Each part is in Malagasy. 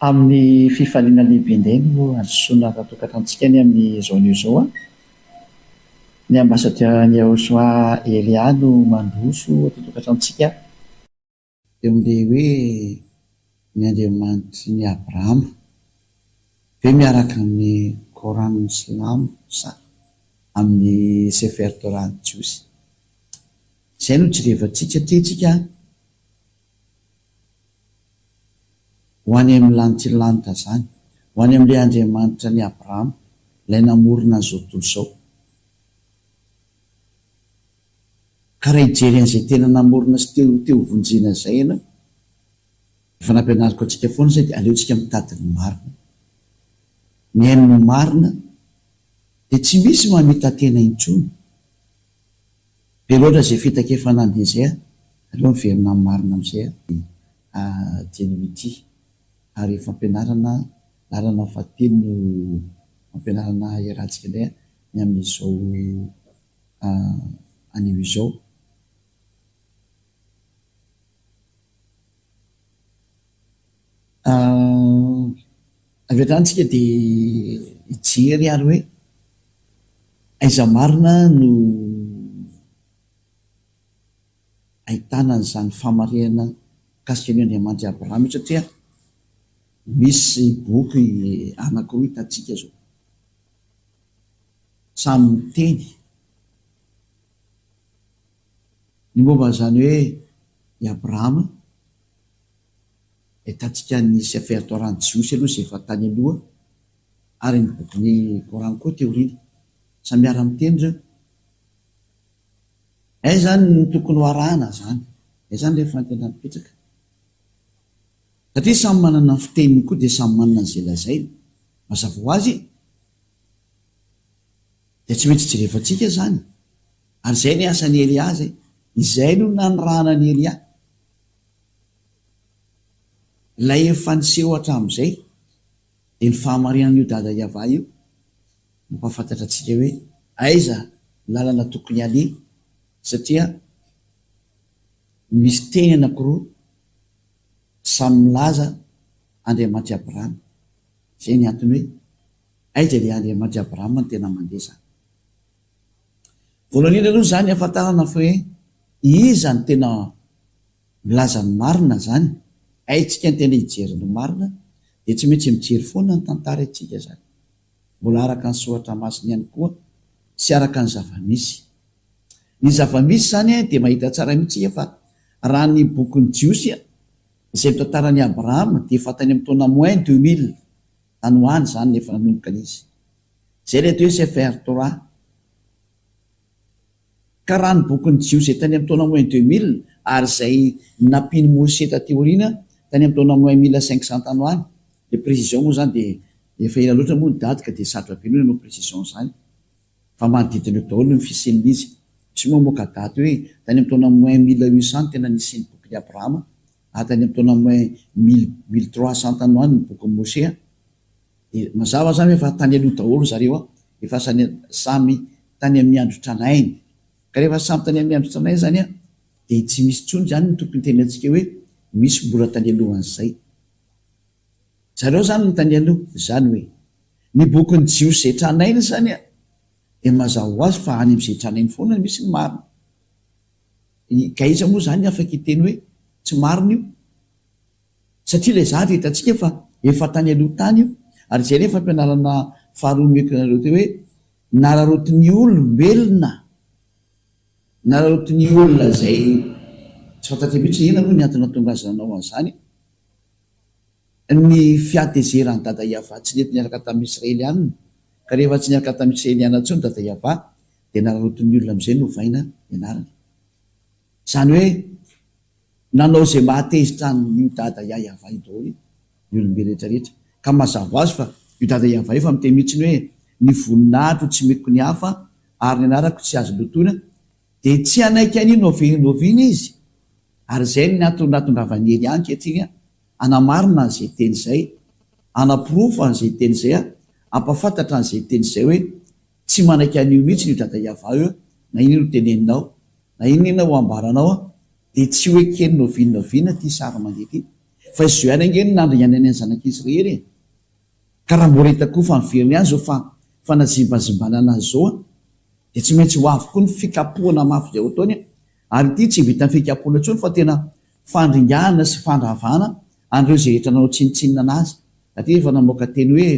Amin'ny fifaliana lehibe indray no handrosoana ara-tokantranontsika ny amin'izao anio izao. Ny ambasadaoran'i Yahoshua Elia no mandroso ato an-tokantranontsika. Eo amin'ilay hoe ny Andriamanitry ny Abrahama ve miaraka amin'ny Coran silamo sa amin'ny Sefer Torah jiosy? Izay no jerevantsika tiantsika ho any amin'ny lanitrilanitra izany, ho any amin'ilay Andriamanitra an'i Abrahama, ilay namorona an'izao tontolo izao. Ka raha hijery an'izay tena namorona sy te te ho vonjena izay ianao, efa nampianariko antsika foana izay dia aleontsika mitady ny marina. Mihaino ny marina dia tsy misy mamita-tena intsony. Be loatra izay fitaka efa nandeha izay a, aleo miverina amin'ny marina amin'izay a, dieny ity. Ary fampianarana lalana fahatelo no fampianarana iarahantsika indray ny amin'izao anio izao. Avy hatrany tsika dia hijery ary hoe aiza marina no ahitana an'izany famarihana mikasika an'io Andriamanitr'i Abrahama io satria misy boky anankiroa hitantsika izao. Samy miteny ny momba an'izany hoe i Abrahama, ahitantsika ny Sefer Torah ny Jiosy aloha izay efa tany aloha ary ny bokin'ny Coran koa teo aoriana. Samy miara-miteny ireo. Aiza izany no tokony ho arahana izany? Aiza izany ilay fanontaniana mipetraka? Satria samy manana ny fiteniny koa dia samy manana an'izay lazainy. Mazava ho azy e! Dia tsy maintsy jerevantsika izany. Ary izay ny asan'i Elia izay. Izay no nanirahana an'i Elia. Ilay efa niseho hatramin'izay, dia ny fahamarinan'io Dada Yavah io, mampahafantatra antsika hoe aiza ny lalana tokony haleha, satria misy teny anankiroa samy milaza Andriamanitr'i Abrahama. Izay ny antony hoe aiza ilay Andriamanitr'i Abrahama no tena mandeha izany. Voalohany indrindra aloha izany ahafantarana fa hoe iza no tena milaza ny marina izany, haintsika ny tena hijery ny marina dia tsy maintsy mijery foana ny tantara isika izany. Mbola araka ny soratra masina ihany koa sy araka ny zava-misy. Ny zava-misy izany dia mahita tsara mihitsy isika fa raha ny bokin'ny Jiosy izay mitantara an'i Abrahama dia efa tany amin'ny taona moins 2000 tany ho any izany no efa nanomboka izy. Izay ilay atao hoe Sefer Torah. Ka raha ny bokin'ny Jiosy izay tany amin'ny taona moins 2000 ary izay nampian'i Moshe taty aoriana tany amin'ny taona moins 1500 tany ho any, ilay précision moa izany dia efa ela loatra moa ny daty ka dia sarotra be ny hoe hanao précision an'izany fa manodidina eo daholo ny fisian'izy. Tsy mamoaka daty hoe tany amin'ny taona moins 1800 no tena nisian'ny bokin'i Abrahama ary tany amin'ny taona moins mille 1300 tany ho any ny bokin'i Moshe. Dia mazava izany hoe efa tany aloha daholo zareo an, efa samy tany amin'ny andro tranainy. Ka rehefa samy tany amin'ny andro tranainy izany an, dia tsy misy intsony izany ny tokony hitenenantsika hoe misy mbola tany alohan'izay. Zareo izany no tany aloha, izany hoe ny bokin'ny Jiosy izay tranainy izany an, dia mazava ho azy fa any amin'izay tranainy foana no misy ny marina. Ka iza moa izany afaka hiteny hoe tsy marina io? Satria ilay zavatra hitantsika fa efa tany aloha tany io, ary izay ilay fampianarana faharoa nomeko anareo teo hoe nararaotin'ny olombelona, nararaotin'ny olona izay tsy fantatra mihitsy inona moa ny antony nahatonga azy nanao an'izany, ny fihatezeran'i Dada Yavah tsy nety niaraka tamin'ny Israelianina, ka rehefa tsy niaraka tamin'ny Israelianina intsony Dada Yavah dia nararaotin'ny olona amin'izay novaina ny anarany. Izany hoe Nanao izay mahatezitra an'io dada Yayavah io daholo ny olombe rehetra rehetra. Ka mazava ho azy fa io dada Yavah io efa miteny mihitsy ny hoe ny voninahitro tsy omeko ny hafa ary ny anarako tsy azo lotoina dia tsy hanaiky an'io n'oviana n'oviana izy. Ary izay no antony nahatongavan'i Elia ankehitriny hanamarina an'izay teny izay, hanaporofo an'izay teny izay, hampahafantatra an'izay teny izay hoe tsy manaiky an'io mihitsy io dada Yavah io na inona no teneninao na inona inona ho ambaranao dia tsy ho ekeny n'oviana n'oviana ity sary mandeha ity. Fa izao ihany ange no nandringanany ny zanak'Israely e! Ka raha mbola hita koa fa miverina ihany izao fa fanazimbazimbana anazy izao an, dia tsy maintsy ho avy koa ny fikapohana mafy izay ho ataony an, ary ity tsy vitan'ny fikapohana intsony fa tena fandringanana sy fandravana an'ireo izay rehetra nanao tsinontsinona anazy, satria efa namoaka teny hoe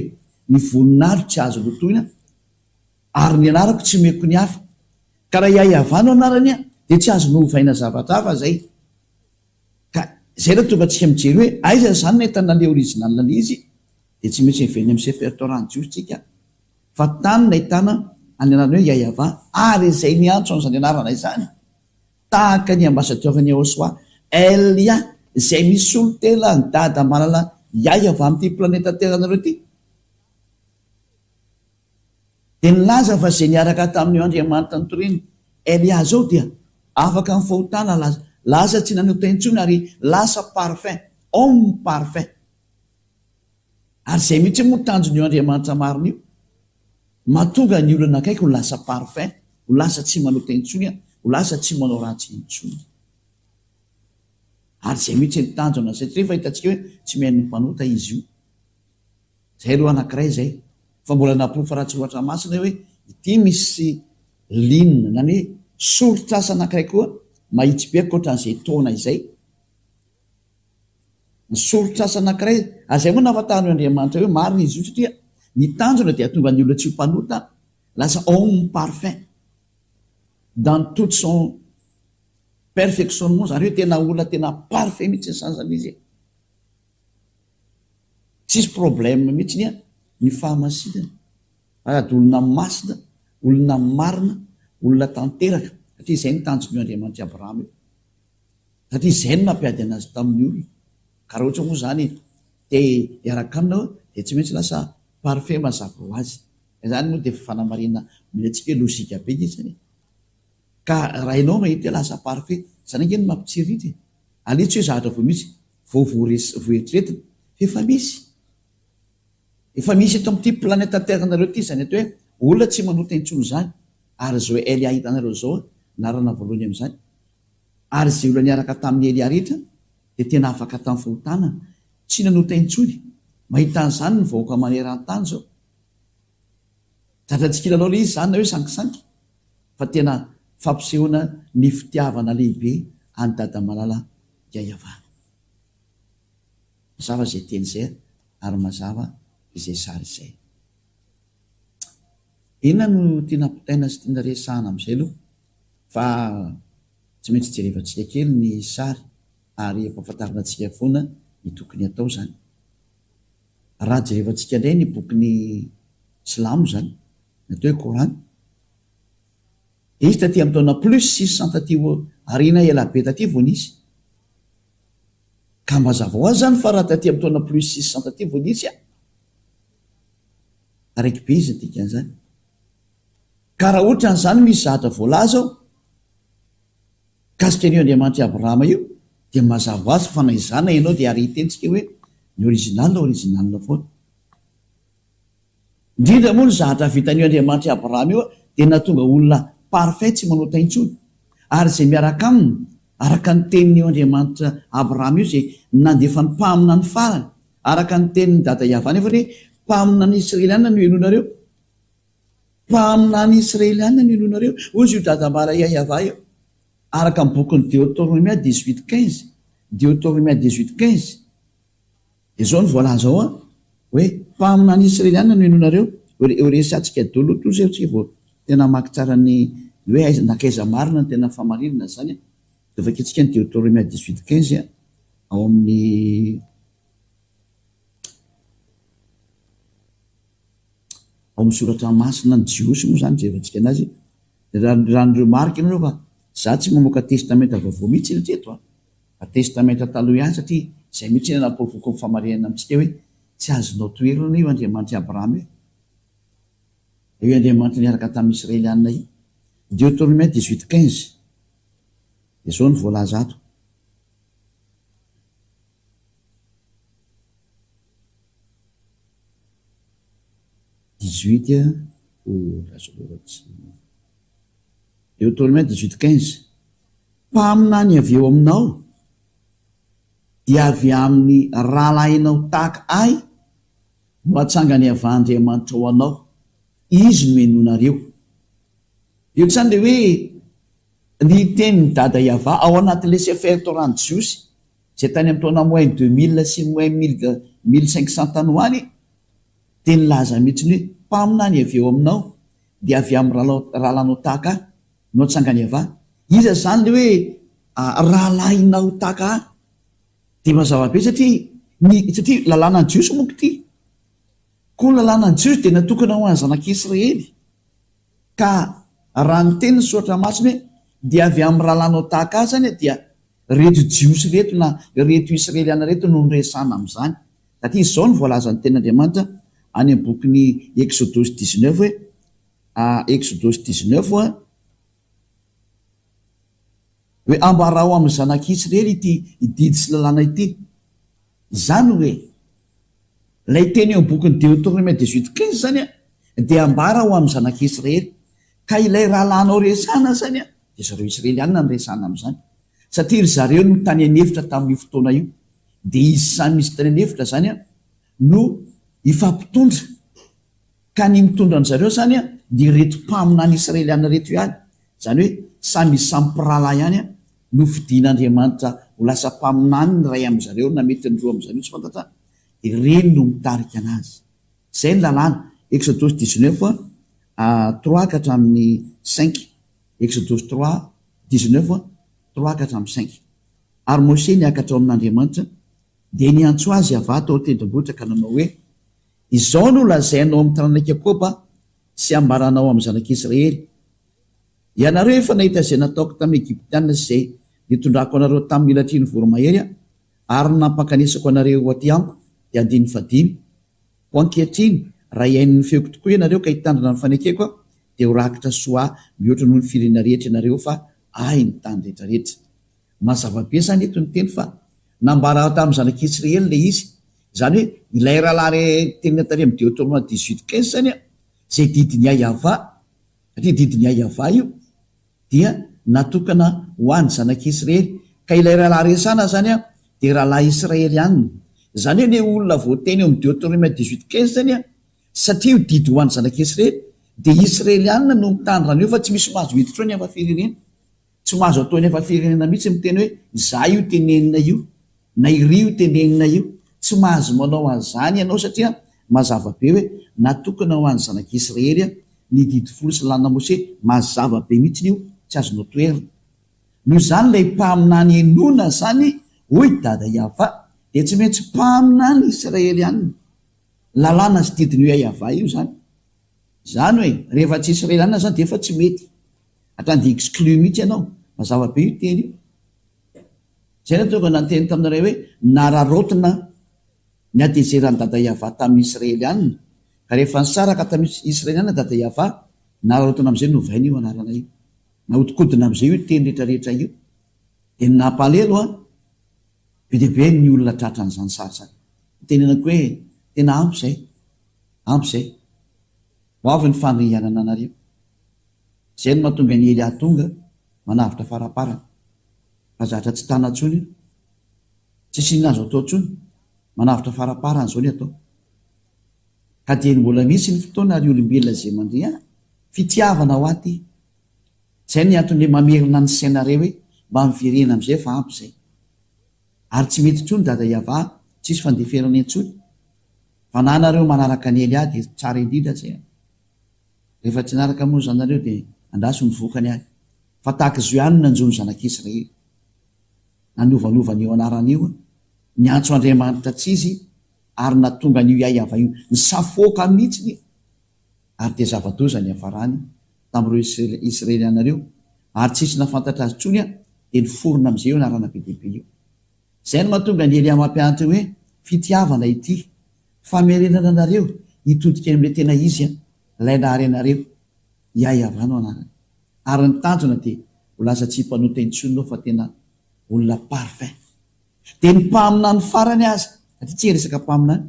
ny voninahitro tsy azo lotoina ary ny anarako tsy omeko ny hafa. Ka raha i Ahiavah no anarany an, dia tsy azo novaina zavatra hafa izay. Ka izay no tonga antsika mijery hoe aiza izany no ahitana ilay original ilay izy, dia tsy maintsy miverina amin'ny Sefer Torah ny Jiosy tsika, fa tany no ahitana an'ny anarany hoe Yahyahavah, ary izay niantso an'izany anarana izany, tahaka ny ambassadeur ny Yahoshuah, Elia, izay misolo tena an'i Dada malala Yahyahavah amin'ity planeta Terre nareo ity. Dia nilaza fa izay niaraka tamin'io Andriamanitra notoriny Elia izao dia afaka amin'ny fahotana, lasa lasa tsy nanota intsony ary lasa parfait, homme parfait. Ary izay mihitsy moa tanjon'io Andriamanitra marina io, mahatonga ny olona akaiky ho lasa parfait, ho lasa tsy manota intsony, ho lasa tsy manao ratsy intsony. Ary izay mihitsy ny tanjona satria efa hitantsika hoe tsy mihaino ny mpanota izy io. Zay aloha anakiray zay. Fa mbola naporofo ratsy ohatra masina hoe ity misy ligne na ny hoe soritr'asa anakiray koa mahitsy be ankoatran'izay taona izay. Ny soritr'asa anakiray, ary zay moa nahafantaran'io Andriamanitra io hoe marina izy io satria ny tanjona dia hahatonga ny olona tsy ho mpanota, lasa homme parfait dans toute son perfectionnement, zany hoe tena olona tena parfait mihitsy zany zany izy e. Tsisy problème mihitsy ny ny fahamasinana sady olona masina, olona marina, olona tanteraka satria izay no tanjon'io Andriamanitr'i Abrahama io. Satria izay no nampiady anazy tamin'ny olona. Ka raha ohatra moa izany te hiaraka aminy aho dia tsy maintsy lasa parfait mazava ho azy. Izany moa dia efa fanamarihana omena antsika hoe logique be nge izany e. Ka raha ianao mahita hoe lasa parfait, izany ange no mampitsiriritra e. Aleo tsy hoe zavatra vao misy. vao voaeritreretina fa efa misy. Efa misy eto amin'ity planète terre nareo ity izany atao hoe olona tsy manota intsony izany ary izao Elia hitanareo izao anarana voalohany amin'izany. Ary izay olona niaraka tamin'i Elia rehetra dia tena afaka tamin'ny fahotana, tsy nanota intsony. Mahita an'izany ny vahoaka maneran-tany izao. Zatra tsy kilalao ilay izy izany na hoe sangisangy fa tena fampisehoana ny fitiavana lehibe an'i Dada Malala Yayavah. Mazava izay teny izay ary mazava izay sary izay. Inona no tiana ampitaina sy tiana resahana amin'izay aloha fa tsy maintsy jerevantsika kely ny sary ary ampahafantarina antsika foana ny tokony hatao izany. Raha jerevantsika indray ny bokin'ny silamo izany, ny atao hoe Coran, Izy taty amin'ny taona plus 600 taty aoriana ela be taty vao nisy. Ka mazava ho azy izany fa raha taty amin'ny taona plus 600 taty vao nisy an! Taraiky be izy ny dikan'izany. Ka raha ohatran'izany misy zavatra voalaza ao mikasika an'io Andriamanitr'i Abrahama io dia mazava ho azy fa na izany na ianao dia ary hitentsika hoe ny original original foana. Indrindra moa ny zahatra vitan'io Andriamanitr'i Abrahama io dia nahatonga olona parfait tsy manota intsony. Ary izay miaraka aminy, araka ny tenin'io Andriamanitra Abrahama io izay nandefa ny mpaminany farany, araka ny tenin'i Dada Yavah nefa hoe mpaminany Israeliana no henoinareo. Mpaminany Israeliana no henoinareo, hoy izy io Dada Ambara Yavah io. Araka ny bokin'i Deotornomia 18 15, Deotornomia 18 15. Dia izao no voalaza ao an, hoe mpaminany Israeliana no henoinareo, ho resatsika dolo toa izay tsika vao tena hamaky tsara ny ny hoe aiza nankaiza marina ny tena fahamarinana izany an. Dia vakintsika ny Deotoromia 18 15 an, ao amin'ny ao amin'ny soratra masina ny Jiosy moa izany jerevantsika anazy, raha raha ny remarque ianareo fa za tsy mamoaka testamenta vaovao mihitsy hatreto an. Fa testamenta taloha ihany satria izay mihitsy no naporofoko ny famarinana amintsika hoe tsy azonao toherina io Andriamanitr'i Abrahama io. Io Andriamanitra niaraka tamin'ny Israelianina io. Deuteronomie 18 15 Dia izao no voalaza ato. 18 oh, lasa loatra tsy. Deuteronomie 18 15 Mpaminany avy eo aminao. Dia avy amin'ny rahalahinao tahaka ahy no hatsangany avy Andriamanitra ho anao, Izy no henoinareo. Eo izany ilay hoe ny tenin'i Dada Yavah ao anatin'ilay Sefer Torah ny Jiosy, izay tany amin'ny taona moins 2000 sy moins 1500 tany ho any, dia nilaza mihitsy ny hoe mpaminany avy eo aminao dia avy amin'ny rahalahinao tahaka ahy no hatsangany Yavah. Iza izany ilay hoe rahalahinao tahaka ahy? Dia mazava be satria ny satria lalànan'ny Jiosy moa ity. Koa ny lalànan'ny Jiosy dia natokana ho an'ny zanak'Israely. Ka raha niteny ny Soratra Masina hoe dia avy amin'ny rahalahinao tahaka ahy izany dia ireto Jiosy ireto na ireto Israeliana ireto no noresahana amin'izany. Satria izao no voalazan'ny Tenin'Andriamanitra any amin'ny bokin'ny Eksodosy 19 hoe, Eksodosy 19, Hoe ambarao amin'ny zanak'Israely ity didy sy lalàna ity. Izany hoe, ilay teny eo amin'ny bokin'ny Deoteronome 18 15 izany dia ambara ho amin'ny zanak'Israely. Ka ilay rahalahinao resahana izany dia zareo Israelianina no resahana amin'izany. Satria ry zareo no tany an'efitra tamin'io fotoana io. Dia izy samy izy tany an'efitra izany no hifampitondra. Ka ny mitondra an-dry zareo izany dia ireto mpaminany israeliana ireto ihany, izany hoe samy izy samy mpirahalahy ihany no fidin'Andriamanitra ho lasa mpaminany ny iray amin-dry zareo na mety ny roa amin-dry zareo tsy fantatra, dia ireny no mitarika anazy. Izay ny lalàna, Eksodosy 19 trois ka hatramin'ny cinq, Eksodosy trois 19 trois ka hatramin'ny cinq. Ary Moshe niakatra ao amin'Andriamanitra, dia niantso azy Yavah tao an-tendrombohitra ka nanao hoe, Izao no lazainao amin'ny taranak'i Jakoba sy ambaranao amin'ny zanak'Israely, Ianareo efa nahita izay nataoko tamin'ny Egyptiana sy izay nitondrako anareo tamin'ny elatry ny voromahery aho, ary ny nampankanesako anareo ho aty amiko, dia andininy fahadimy. Koa ankehitriny, raha hihaino ny feoko tokoa ianareo ka hitandrina ny fanekeko aho, dia ho rakitra soa mihoatra noho ny firenena rehetra ianareo, fa Ahy ny tany rehetra rehetra. Mazava be izany eto ny teny fa nambara tamin'ny zanak'Israely ilay izy. Izany hoe ilay rahalahy re tenenina tary amin'ny Deoteronoma 18 15 izany an, izay didin'i Yavah, satria didin'i Yavah io, dia natokana ho an'ny zanak'Israely. Ka ilay rahalahy resahana izany an, dia rahalahy israelianina. Izany hoe ilay olona voateny eo amin'ny Deoteronoma 18 15 izany an, satria io didy ho an'ny zanak'Israely, dia israelianina no mitandrina an'io fa tsy misy mahazo miditra eo ny hafa firenena. Tsy mahazo atao nefa firenena mihitsy miteny hoe izaho io tenenina io na iry io tenenina io. Tsy mahazo manao an'izany ianao satria mazava be hoe natokana ho an'ny zanak'Israely ny didy folo sy lalàna Mose, mazava be mihitsy io, tsy azonao toherina. Noho izany ilay mpaminany henoina izany hoy Dada Yavah dia tsy maintsy mpaminany Israelianina. Lalàna sy didin'io Yavah io izany. Izany hoe rehefa tsy Israelianina izany dia efa tsy mety. Hatrany dia exclu mihitsy ianao. Mazava be io teny io. Izay no tonga nanteny taminareo hoe nararaotina ny hatezeran'i Dada Yavah tamin'ny Israelianina. Ka rehefa nisaraka tamin'ny Israelianina Dada Yavah, nararaotina amin'izay novaina io anarana io. Nahodikodina amin'izay io teny rehetra rehetra io. Dia ny nampalelo an, be dia be ny olona tratran'izany sary izany. Nitenenako hoe tena ampy izay, ampy izay. Ho avy ny fandringanana anareo. Izay no mahatonga an'i Elia tonga manavotra faraparany. Fa zatra tsy tana intsony io. Tsisy inona azo atao intsony. Manavotra faraparany izao ny atao. Ka dieny mbola misy ny fotoana ry olombelona izay mandria an! Fitiavana ho ahy ity. Izay ny antony mamerina ny sainareo hoe mba miverena amin'izay fa ampy izay. Ary tsy mety intsony Dada Yavah tsisy fandeferana intsony. Fa na nareo manaraka an'i Elia dia tsara indrindra izay an! Rehefa tsy niaraka moa zanareo dia andraso ny vokany ary. Fa tahaka izao ihany no nanjo ny zanak'Israely. Nanovanova an'io anarana io, niantso Andriamanitra tsy izy ary nahatonga an'io Yaiava io nisafoaka mihitsy ary dia zava-doza ny niafarany tamin'ireo Israeliana ireo ary tsisy nahafantatra azy intsony dia niforona amin'izay io anarana be dia be io. Izay no mahatonga an'i Elia mampianatra hoe fitiavana ity Famerenana anareo hitodika eny amin'ilay tena izy an, ilay nahary anareo, Yahweh no anarany. Ary ny tanjona dia ho lasa tsy mpanota intsony ianao fa tena olona parfait. Dia ny mpaminany farany aza, satria tsy hiresaka mpaminany,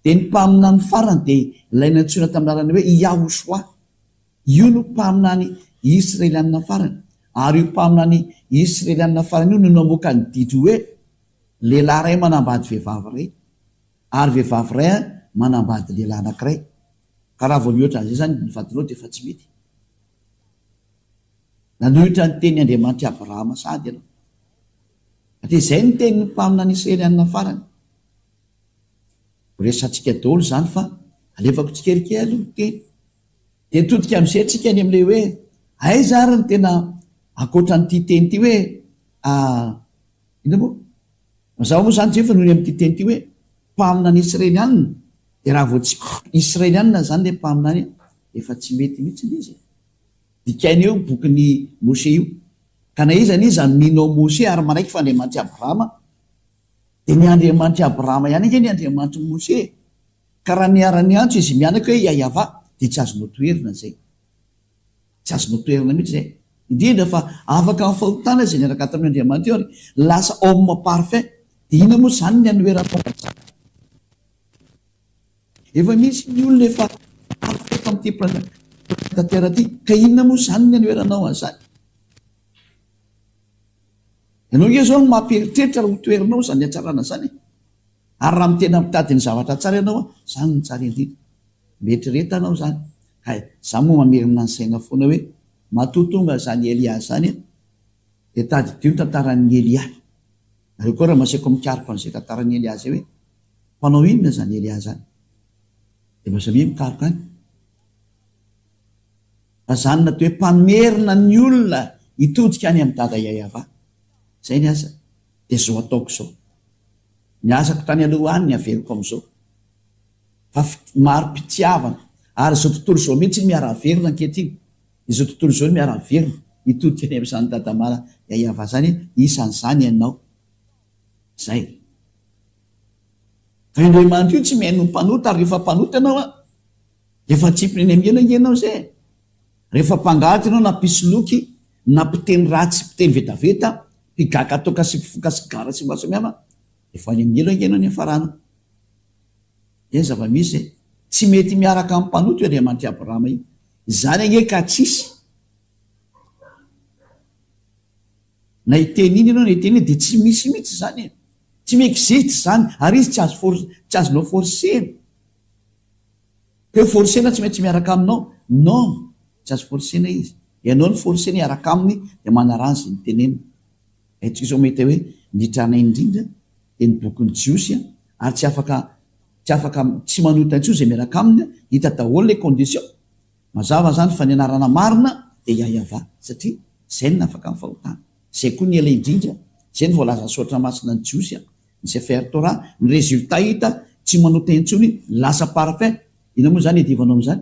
dia ny mpaminany farany dia ilay nantsoina tamin'ny anarana hoe Yahushua. Io no mpaminany Israelianina farany. Ary io mpaminany Israelianina farany io no namoaka ny didy hoe. Lehilahy iray manambady vehivavy iray, ary vehivavy iray manambady lehilahy anankiray. Ka raha vao mihoatra an'izay izany ny vadinao dia efa tsy mety. Nanohitra ny tenin'i Andriamanitr'i Abrahama sahady ianao. Satria izay no tenin'ny mpaminany Israelianina farany. Ho resahantsika daholo izany fa alefako tsikelikely aloha ny teny. Dia nitodika amin'izay tsika any amin'ilay hoe aiza ary ny tena ankoatra an'ity teny ity hoe inona moa? Mazava moa izany jefa noho ny amin'ity teny ity hoe mpaminany Israelianina dia raha vao tsy Israelianina izany ilay mpaminany efa tsy mety mihitsy ilay izy e. Dikaina eo bokin'i Moshe io. Ka na iza n'iza mino ao Moshe ary manaiky fa Andriamanitr'i Abrahama dia ny Andriamanitr'i Abrahama ihany ange ny Andriamanitr'i Moshe e. Ka raha niara-niantso izy mianaka hoe Yayavah dia tsy azonao toherina izay. Tsy azonao toherina mihitsy izay. Indrindra fa afaka amin'ny fahotana izay niaraka tamin' Andriamanitra io ary lasa homme parfait. Dia inona moa izany ny hanoheranao an'izany? Efa misy ny olona efa parfait tamin'ity planète terre ity, ka inona moa izany ny hanoheranao an'izany? Ianao ange izao no mampieritreritra raha ho toherinao izany hatsarana izany e. Ary raha tena mitady ny zavatra tsara ianao, izany no tsara indrindra. Mieritrereta anao izany. Hay, izaho moa mamerina ny saina foana hoe, matoa tonga izany Elia izany, dia tadidio ny tantaran'i Elia. Nareo koa raha maseko mikaroka an'izay tantaran'i Elia izay hoe, mpanao inona izany Elia izany? Dia mba samia mikaroka any. Fa izany natao hoe mpamerina ny olona hitodika any amin'i Dada Yayava. Izay ny asa. Dia izao ataoko izao. Ny asako tany aloha any ny averiko amin'izao. Fa mari-pitiavana. Ary izao tontolo izao mihitsy miara-averina ankehitriny. Izao tontolo izao miara-averina hitodika any amin'izany Dada Mara Yayava izany, isan'izany ianao. Izay. Fa io Andriamanitra io tsy mihaino ny mpanota ary rehefa mpanota ianao an, efa atsipiny eny amin'ny helo ange ianao izay e. Rehefa mpangalatra ianao na mpisoloky na mpiteny ratsy mpiteny vetaveta, mpigaka toaka sy mpifoka sigara sy maro samihafa, efa any amin'ny helo ange ianao niafarana. Izay ny zava-misy e. Tsy mety miaraka amin'ny mpanota io Andriamanitr'i Abrahama io. Izany ange ka tsisy. Na hiteny iny ianao na hiteny iny dia tsy misy mihitsy izany e. Tsy mi-existe izany ary izy tsy azo for tsy azonao forcer-na. Hoe forcer-na tsy maintsy miaraka aminao, non, tsy azo forcer-na izy. Ianao no forcer-na hiaraka aminy dia manaraha izay noteneniny. Haintsika izao mahita hoe ny tranainy indrindra dia ny bokin'ny Jiosy ary tsy afaka tsy afaka tsy manota intsony izay miaraka aminy, hita daholo ilay condition. Mazava izany fa ny anarana marina dia YahyaVah satria izay no nafaka ny fahotana. Izay koa ny ela indrindra, izay no voalazan'ny soratra masina ny Jiosy, ny Sefer Torah, ny résultat hita, tsy manota intsony, lasa parfait. Inona moa izany iadivanao amin'izany?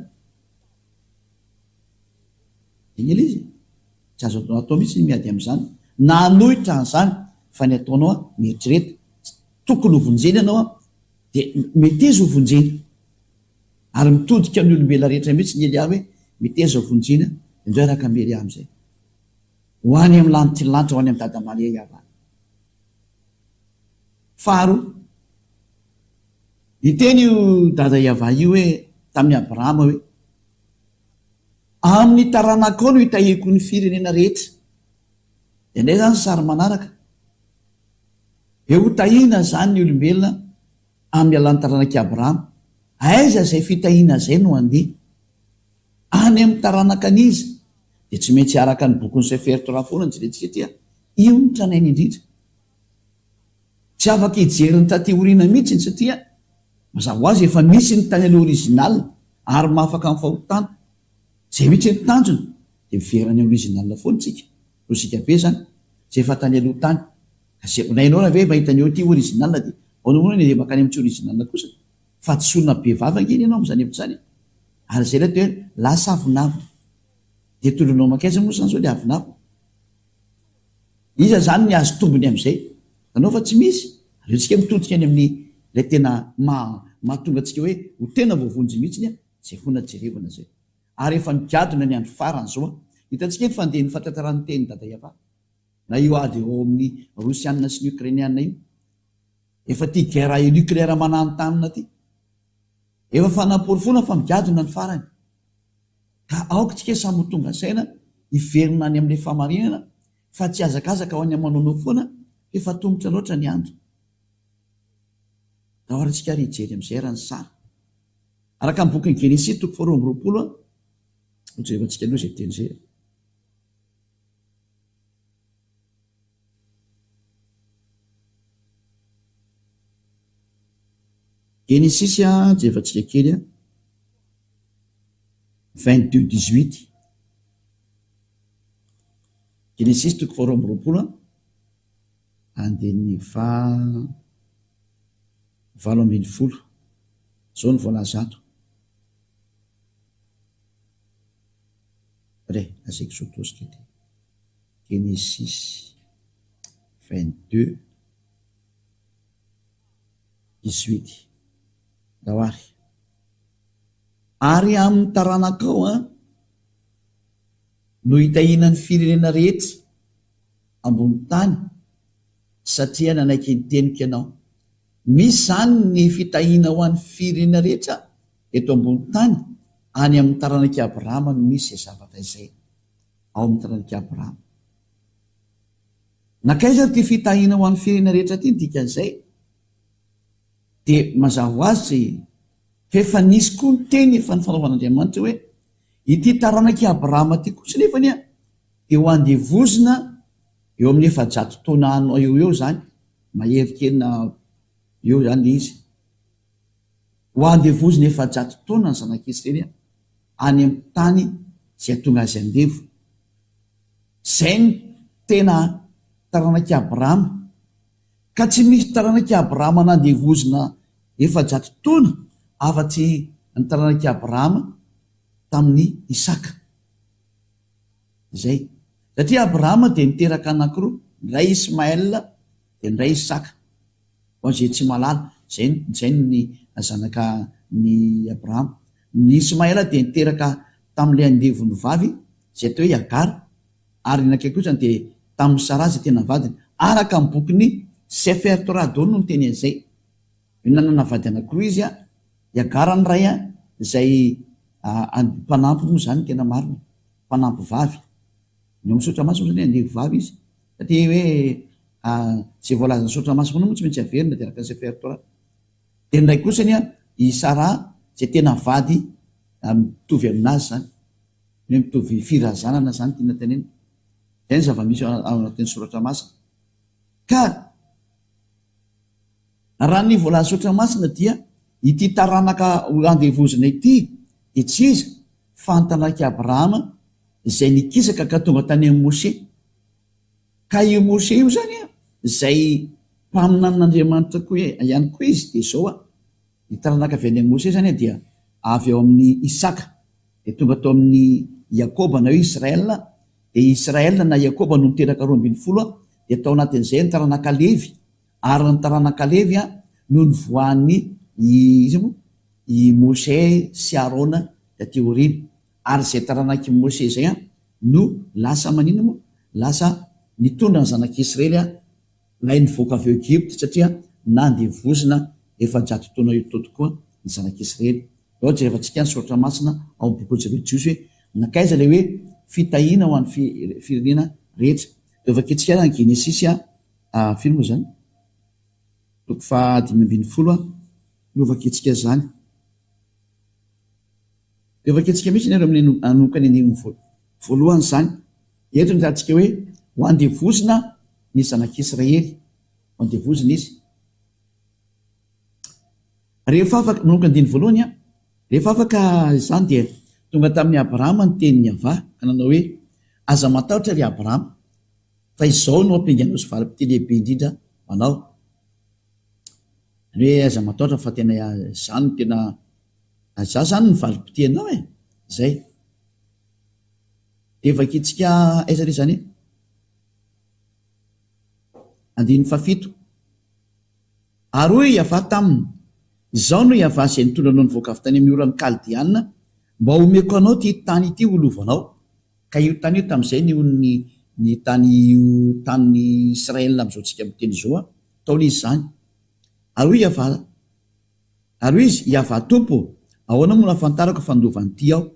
Izay ilay izy e. Tsy azo atao mihitsy ny miady amin'izany, na hanohitra an'izany, fa ny ataonao an, mieritrereta, tokony ho vonjena ianao an, dia meteza ho vonjena. Ary mitodika amin'ny olombelona rehetra mihitsy ny Elia hoe, Meteza vonjena, indray araka amin'i Elia amin'izay. Ho any amin'ny lanitry ny lanitra, ho any amin'i Dada Maria hihavana. Faharoa, niteny io Dada Yavah io hoe tamin'i Abrahama hoe, Amin'ny taranakao no hitahiako ny firenena rehetra. Dia indray izany sary manaraka. Dia hotahiana izany ny olombelona amin'ny alalan'ny taranak'i Abrahama. Aiza izay fitahiana izay no handeha? Any amin'ny taranaka an'iza? Dia tsy maintsy araka ny bokin'ny Sefer Torah foana no jerentsika aty a! Io no tranainy indrindra. Tsy afaka hijery ny taty aoriana mihitsy satria mazava ho azy efa misy ny tany aloha original ary mahafaka amin'ny fahotana. Izay mihitsy ny tanjona dia miverina any amin'ny original foana isika. Lojika be izany. Izay efa tany aloha tany. Na ianao raha ve mahita ny eo ity original dia ahoana moa ny handeha mankany amin'ny tsy original kosa? Fahadisoana be vava ange ny anao amin'izany hevitra izany e! Ary izay ilay atao hoe lasa avonavona. Dia tondroinao mankaiza moa izany izao ilay avonavona? Iza izany ny azo tombony amin'izay? Hitanao fa tsy misy? Aleontsika mitodika any amin'ny ilay tena maha mahatonga antsika hoe ho tena voavonjy mihitsy an, izay foana jerevana izay. Ary efa nigadona ny andro farany izao an! Hitantsika ny fandehan'ny fahatantaran'ny tenin'i Dada Yavah. Na io ady eo amin'ny Rosiana sy ny Ukrainiana io. Efa ity guerre nucléaire mananontanona ity. Efa fanaporofoana fa migadona ny farany. Ka aoka tsika samy ho tonga saina hiverina any amin'ilay fahamarinana fa tsy hihazakazaka ho any amin'ny manaonao foana f'efa tongotra loatra ny andro. Ndao ary isika ary hijery amin'izay raha ny sary. Araka ny bokin'ny Genesisy toko faharoa amby 20, hojerevantsika aloha izay teny izay. Genesisy jerevantsika kely, 22 18. Genesisy toko faharoa amby 20, andininy faha 18. Izao no voalaza ato. Re, lazaiko izao tosika ity. Genesisy 22 18. Ndao ary. Ary amin'ny taranakao an, no hitahiana ny firenena rehetra ambony tany, satria nanaiky ny teniko ianao. Misy izany ny fitahiana ho an'ny firenena rehetra eto ambony tany, any amin'ny taranak'i Abrahama no misy izay zavatra izay, ao amin'ny taranak'i Abrahama. Nankaiza ary ity fitahiana ho an'ny firenena rehetra ity ny dikan'izay? Dia mazava ho azy fa efa nisy koa ny teny efa nifanaovan'Andriamanitra hoe ity taranak'i Abrahama ity kosa nefa anie dia ho andevozina eo amin'ny 400 taona any eo ho eo izany, mahery kely na eo izany ilay izy. Ho andevozina 400 taona ny zanak'Israely any amin'ny tany izay hahatonga azy andevo. Izay no tena taranak'i Abrahama. Ka tsy misy taranak'i Abrahama nandevozina 400 taona afa-tsy ny taranak'i Abrahama tamin'i Isaka. Izay. Satria Abrahama dia niteraka anankiroa, ny iray Ismaël dia ny iray Isaka. Ho an'izay tsy mahalala, izay izay ny zanaka ny Abrahama. Ny Ismaël dia niteraka tamin'ilay andevony vavy izay atao hoe Hagara, ary ny anankiray kosa dia tamin'i Saraha izay tena vadiny. Araka ny bokin'ny Sefer Torah daholo no niteny an'izay. Hoe nanana vady anankiroa izy, i Hagara ny iray izay mpanampy moa izany ny tena marina, mpanampy vavy. Ny ao amin'ny soratra masina moa izany hoe andevo vavy izy, satria hoe izay voalazan'ny soratra masina foana moa tsy maintsy averina dia araka ny Sefer Torah. Dia ny iray kosa anie i Saraha izay tena vady mitovy aminazy izany, ny hoe mitovy firazanana izany tiana tenenina. Izay ny zava-misy ao anatin'ny soratra masina. Ka raha ny voalazan'ny soratra masina dia ity taranaka ho andevozina ity dia tsy iza fa ny taranak'i Abrahama izay nikisaka ka tonga tany amin'i Moshe. Ka io Moshe io izany an, izay mpaminanin'Andriamanitra koa ihany koa izy dia izao an, ny taranaka avy any amin'i Moshe izany an dia avy ao amin'i Isaka, dia tonga tao amin'i Iakoba na hoe Israel, dia Israel na Iakoba no niteraka 12 an, dia tao anatin'izay ny taranaka Levy, ary ny taranaka Levy an no nivoahan'ny iza moa? I Moshe sy Arona taty aoriana. Ary izay taranak'i Moshe izay an no lasa maninona moa? Lasa nitondra ny zanak'Israely an ilay nivoaka avy ao Egypta satria nandevozina 400 taona eo teo tokoa ny zanak'Israely. Ndao jerevantsika ny soratra masina ao amin'ny bokin'ny zareo Jiosy hoe nankaiza ilay hoe fitahiana ho an'ny firenena rehetra. Dia vakintsika ary ny Genesisy a firy moa izany? Toko faha 15 a no vakintsika izany. Dia vakintsika mihitsy ny amin'ny hanomboka ny andininy voalohany izany. Eto no hitantsika hoe ho andevozina ny zanak'Israely. Ho andevozina izy. Rehefa afaka, manomboka andininy voalohany an, rehefa afaka izany dia tonga tamin'i Abrahama ny tenin'i Yavah ka nanao hoe, Aza matahotra ry Abrahama, fa izao no ampinganao sy valim-pitia lehibe indrindra ho anao. Izany hoe aza matahotra fa tena izaho no tena, izaho izany no valim-pitia anao e! Izay. Dia vakintsika aiza re izany e? Andininy fahafito. Ary hoy i Yavah taminy, Izaho no Yavah izay nitondra anao nivoaka avy tany amin'ny oran'ny Kaldeana, mba homeko anao ity tany ity ho lovanao. Ka io tany io tamin'izay ny ny ny tany io tanin'i Israel amin'izao tsika miteny izao taona izy izany. Ary hoy Yavah, ary hoy izy, Yavah Tompo ô, ahoana moa no ahafantarako fa handova an'ity aho?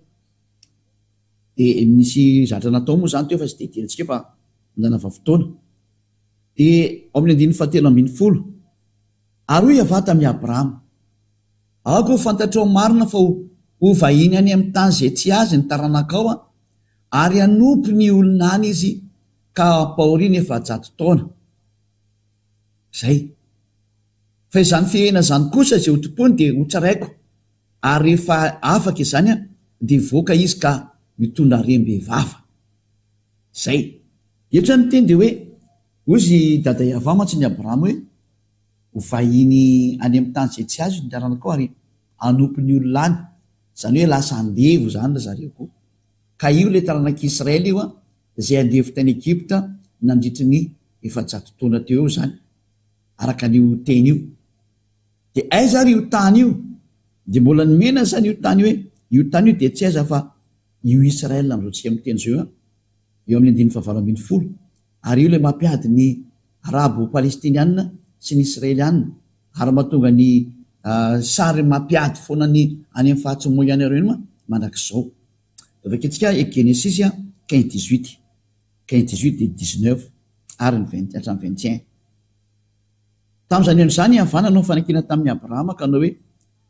Dia nisy zavatra natao moa izany teo fa tsy dia idirantsika fa nanava fotoana. Dia ao amin'ny andininy fahatelo ambin'ny folo. Ary hoy Yavah tamin'i Abrama, Aoka ho fantatrao marina fa ho vahiny any amin'ny tany izay tsy azy ny taranakao, ary hanompo ny olona any izy ka hampahoriany 400 taona. Izay. Fa izany firenena izany kosa izay hotompoiny dia hotsaraiko, ary rehefa afaka izany dia hivoaka izy ka mitondra harem-bevava. Izay. Eto izany ny teny dia hoe, hozy i Dada Yavah mantsy ny Abrahama hoe, Ho vahiny any amin'ny tany izay tsy azo ny taranakao ary hanompo ny olona any. Izany hoe lasa andevo izany ry zareo koa. Ka io ilay taranak'i Israely io an, izay andevo tany Egypta nandritry ny 400 taona teo eo izany, araka an'io teny io. Dia aiza ary io tany io? Dia mbola nomena izany io tany io hoe, io tany io dia tsy aiza fa io Israel amin'izao tsika miteny izao io an, eo amin'ny andininy fahavalo ambin'ny folo. Ary io ilay mampiady ny Arabo Palestiniana sy ny Israeliana ary mahatonga ny sary mampiady foana ny any amin'ny faritry ny Moyen Orient mandrakizao. Vakintsika Genesisy quinze dix-huit, quinze dix-huit dia dix-neuf ary ny vingt hatramin'ny vingt et un. Tamin'izany andro izany i Havà nanao fanekena tamin'i Abrahama ka nanao hoe,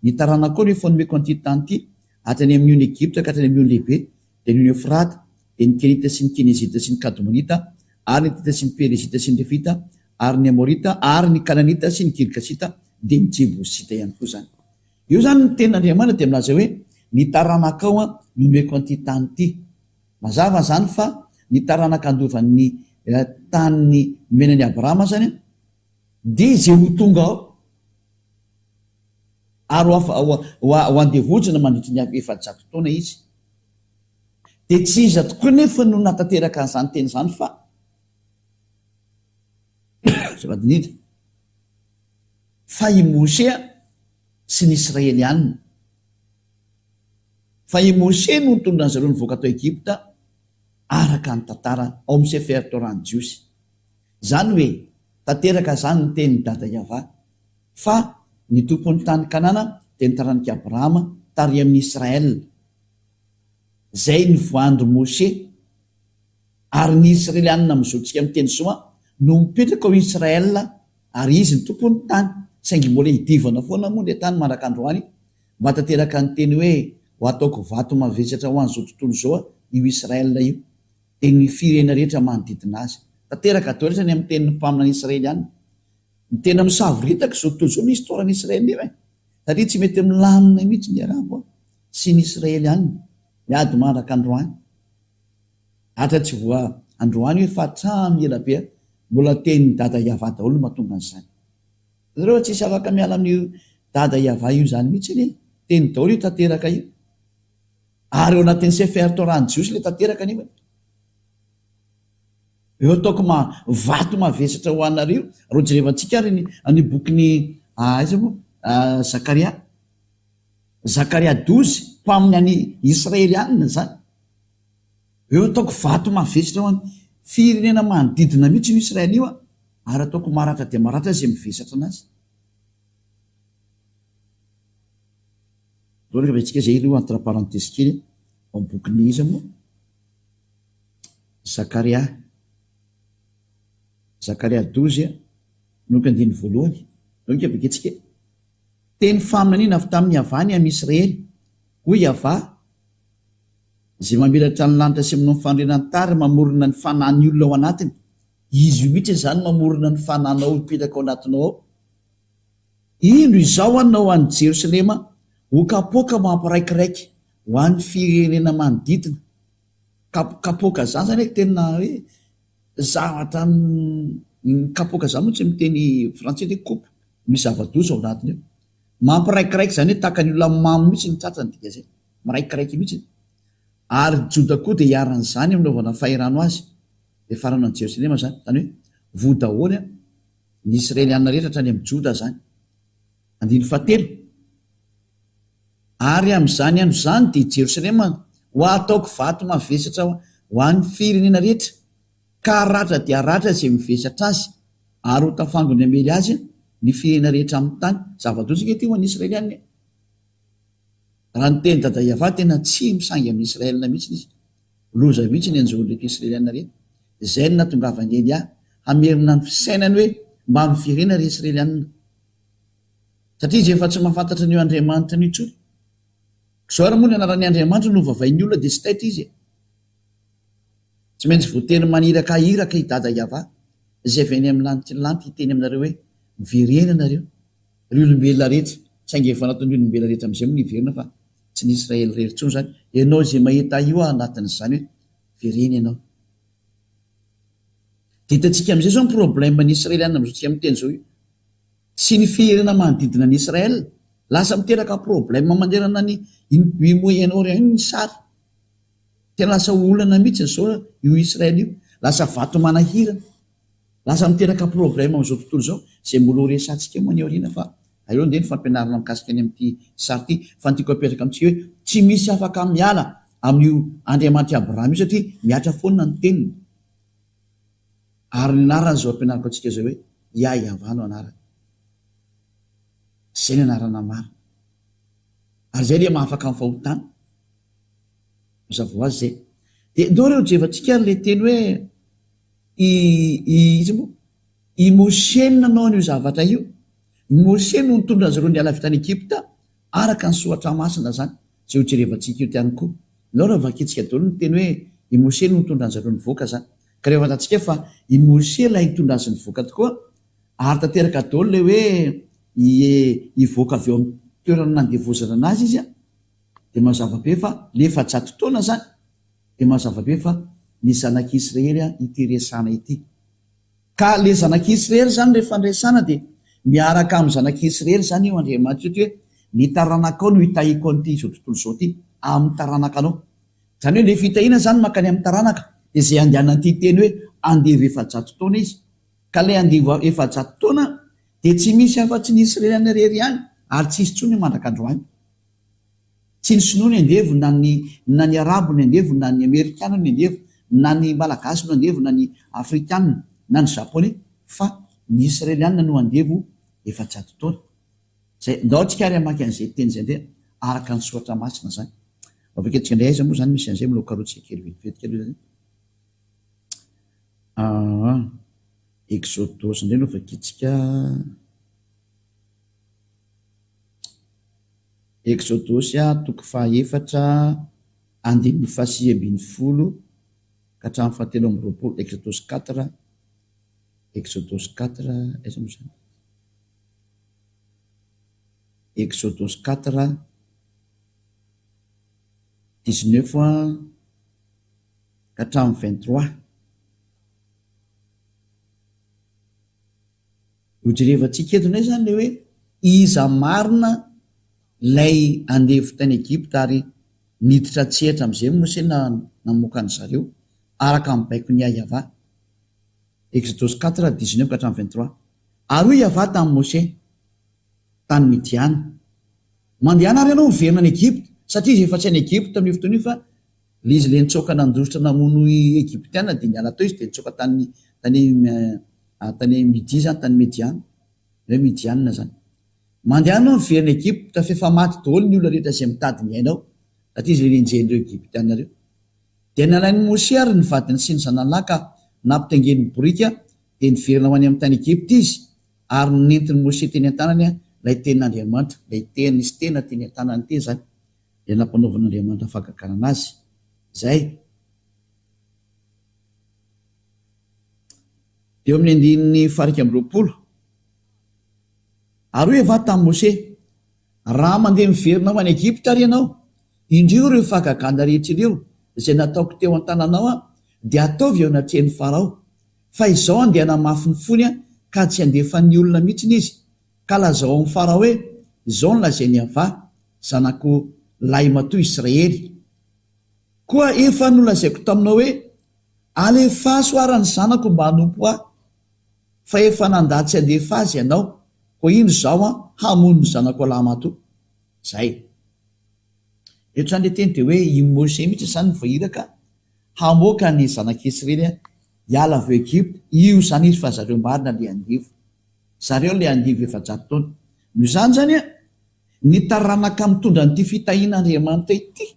Ny taranakao no efa nomeko an'ity tany ity, hatrany amin'ny ony Egypta ka hatrany amin'ny ony lehibe, dia ny ony Eofrata, dia ny Kenita sy ny Kenezita sy ny Kadmonita, ary ny Hetita sy ny Perezita sy ny Refita, ary ny Amorita, ary ny Kananita sy ny Girgasita, dia ny Jebosita ihany koa izany. Eo izany ny tenin'Andriamanitra dia milaza hoe, Ny taranakao no nomeko an'ity tany ity. Mazava izany fa ny taranaka handova ny tany nomena an'i Abrahama izany dia izay ho tonga ao ary ho andevozina mandritry ny 400 taona izy. Dia tsy iza tokoa anefa no nahatanteraka an'izany teny izany fa azafady indrindra fa i Mosea sy ny Israelianina. Fa i Mosea no nitondra an'zareo nivoaka tao Egypta araka ny tantara ao amin'ny Sefer Torah ny Jiosy. Izany hoe tanteraka izany ny tenin'i Dada Yavah fa ny tompon'ny tany Kanana dia ny taranak'i Abrahama tary amin'i Israel. Izay nivoahan-dry Moshe ary ny Israelianina amin'izao tsika miteny izao an, no mipetraka ao Israel ary izy no tompon'ny tany, saingy mbola idivana foana moa ilay tany mandraka androany mba tanteraka ny teny hoe ho ataoko vato mavesatra ho an'izao tontolo izao io Israel io, dia ny firenena rehetra manodidina azy. Tanteraka daholo izany amin'ny tenin'ny mpaminany Israelianina. Ny tena misavoritaka izao tontolo izao ny histoire an'i Israel io e! Satria tsy mety milamina mihitsy ny Arabo an! sy ny Israelianina, miady mandraka androany. Atra tsy voa androany io fa hatramin'ny ela be mbola tenin'i Dada Yavah daholo no mahatonga an'izany. Nareo fa tsisy afaka miala amin'io Dada Yavah io izany mihitsy anie. Teny daholo io tanteraka io. Ary ao anatin'ny Sefer Torah ny Jiosy ilay tanteraka anefa. Eo ataoko ma vato mavesatra ho anareo. Raha jerevantsika ary ny ny bokin'i aiza moa? Zakaria. Zakaria 12, mpaminany Israelianina izany. Eo ataoko vato mavesatra ho an'ny firenena manodidina mihitsy io Israely io ary ataoko maratra dia maratra izay mivesatra anazy. Aleo aloha tsika izay aloha entre parenthèse kely ao amin'ny bokin'i iza moa? Zakaria. Zakaria 12, manomboka andininy voalohany. Aleo ange vakintsika e. Teny faminaniana avy tamin'i Yavah ny amin'i Israely, Hoy Yavah, Izay mamelatra ny lanitra sy manao ny fanorenan-tary mamorona ny fanahin'ny olona ao anatiny. Izy io mihitsy izany mamorona ny fanahinao hipetraka ao anatinao ao. Indro izao hanao an'i Jerosalema ho kapoaka mampiraikiraiky ho an'ny firenena manodidina. Kapoaka izany izany hoe tena hoe zavatra ny kapoaka izany moa tsy miteny frantsay hoe coupe, misy zava-doza ao anatiny ao. Mampiraikiraiky izany hoe tahaka ny olona mamo mihitsy ny tratrany dikan'izay. Miraikiraiky mihitsy. Ary Joda koa dia hiharan'izany amin'ny hanaovana fahirano azy. Dia farano an'i Jerosalema izany. Izany hoe voa daholo ny Israelianina rehetra hatrany amin'i Joda izany. Andininy fahatelo. Ary amin'izany andro izany dia Jerosalema ho ataoko vato mavesatra ho an'ny firenena rehetra, ka haratra dia haratra izay mivesatra azy, ary ho tafangony hamely azy ny firenena rehetra amin'ny tany. Zava-doza ange ity ho an'ny Israelianina e! Raha ny teny Dada Yavah tena tsy misangy amin'i Israel mihitsy izy. Loza mihitsy ny anjoan'ireto Israelianina ireto. Izay no nahatongavan'i Elia hamerina ny fisainany hoe mba miverena ry Israelianina. Satria izy efa tsy mahafantatra an'io Andriamanitra io intsony. Izao ary moa ny anaran'ny Andriamanitra no vavain'ny olona dia tsy taitra izy e. Tsy maintsy voatery maniraka iraka i Dada Yavah izay avy any amin'ny lanitry ny lanitra hiteny aminareo hoe miverena nareo ry olombelona rehetra saingy efa nataon'ny olombelona rehetra amin'izay moa ny hiverina fa tsy ny Israely irery intsony izany. Ianao izay mahita io aho anatin'izany hoe verena ianao. Dia hitantsika amin'izay izao ny problème ny Israeliana amin'izao tsika miteny izao io. Sy ny firenena manodidina an'i Israël. Lasa miteraka problème manerana ny iny Moyen Orient iny ny sary. Tena lasa olana mihitsy izao io Israël io. Lasa vato manahirana. Lasa miteraka problème amin'izao tontolo izao. Izay mbola ho resahantsika moa any aoriana fa aleo andeha ny fampianarana mikasika ny amin'ity sary ity. Fa ny tiako apetraka amintsika hoe tsy misy afaka miala amin'io Andriamanitr'i Abrahama io satria mihatra foana ny teniny. Ary ny anarany izao ampianariko antsika izao hoe Yah-Yavah no anarany. Izay ny anarana marina. Ary izay ilay mahafaka amin'ny fahotana. Mazava ho azy izay. Dia ndao re hojevantsika ary ilay teny hoe i, i, iza moa? I Moshe no nanao an'io zavatra io. I Moshe no nitondra azy ireo niala avy tany Egypta, araka ny soratra masina izany, izay hojerevantsika eo ihany koa. Ndao raha vakintsika daholo ny teny hoe i Moshe no nitondra an'i zareo nivoaka izany. Ka rehefa fantatsika fa i Moshe ilay nitondra azy nivoaka tokoa, ary tanteraka daholo ilay hoe hivoaka avy eo amin'ny toerana nandevozana anazy izy, dia mazava be fa ilay 400 taona izany dia mazava be fa ny zanak'i Israely ity resahana ity. Ka ilay zanak'i Israely izany rehefa niresahana dia miaraka amin'ny zanak'i Israely izany io Andriamanitra io hoe ny taranakao no hitahiako an'ity izao tontolo izao ity amin'ny taranakanao. Izany hoe ilay fitahiana izany mankany amin'ny taranaka dia izay andehanan'ity teny hoe andevo 400 taona izy. Ka ilay andevo 400 taona dia tsy misy afa-tsy ny Israeliana irery ihany ary tsy hisy intsony mandrak'androany. Tsy ny sinoa ny andevo na ny na ny arabo ny andevo na ny amerikana ny andevo na ny malagasy no andevo na ny afrikana na ny japonais fa ny israeliana no andevo 400 taona. Zay, ndao tsika ary hamaky an'izay teny izay indray araka ny soratra masina zany. Avy akaiky indray aiza moa zany misy an'izay mbola ho karotsika kely vetivety kely aloha zany. Aa, Exodosy indray no vakintsika. Eksodosy toko fahaefatra andininy fahasivy ambin'ny folo ka hatramin'ny fahatelo amby roapolo, Eksodosy quatre, Eksodosy quatre, aiza moa izany? Eksodosy quatre, dix-neuf ka hatramin'ny vingt-trois. Hojerevantsika eto indray izany ilay hoe iza marina ilay andevo tany Egypta ary niditra an-tsehatra amin'izay Mose namoaka an-dry zareo araka ny baikon'i Yavah. Eksodosy quatre, dix-neuf ka hatramin'ny vingt-trois. Ary hoy Yavah tamin'i Mose tany Midiana, Mandehana ary ianao miverina any Egypta, satria izy efa tsy any Egypta amin'io fotoana io fa Ilay izy ilay nitsoaka nandositra namono Egyptiana dia niala teo izy dia nitsoaka tany tany tany Midia izany, tany Mediana, hoe Midiana izany. Mandehana ianao miverina Egypta fa efa maty daholo ny olona rehetra izay mitady ny ainao, satria izy ilay nenjehin'ireo Egyptiana ireo. Dia nalain'i Moshe ary ny vadiny sy ny zanany lahy ka nampitaingeniny boriky dia niverina ho any amin'ny tany Egypta izy ary nentin'i Moshe teny an-tanany ilay tenin'Andriamanitra, ilay teny nisy tena teny an-tanany teny izany. Dia nampanaovin'Andriamanitra fahagagana azy izay. Eo amin'ny andininy faha-21. Ary hoy Yavah tamin'i Moshe, Raha mandeha miverina ho any Egypta ary ianao, indreo ireo fahagagana rehetra ireo izay nataoko teo an-tananao aho, dia ataovy eo anatrehan'i Farao. Fa izao andeha hanamafy ny fony aho, ka tsy handefa ny olona mihitsy izy. Ka lazao amin'i Farao hoe, Izao no lazain'i Yavah, zanako lahimatoa Israely. Koa efa nolazaiko taminao hoe, Alefaso ara ny zanako mba hanompo Ahy, fa efa nandà tsy handefa azy ianao, koa indro izaho hamono ny zanako lahimatoa. Izay. Eto izany ilay teny dia hoe i Moshe mihitsy izany no voahiraka hamoaka ny zanak'Israely hiala avy ao Egypta, io izany izy fa zareo marina ilay andevo. Zareo ilay andevo 400 taona. Noho izany izany an, Ny taranaka mitondra an'ity fitahian'Andriamanitra ity,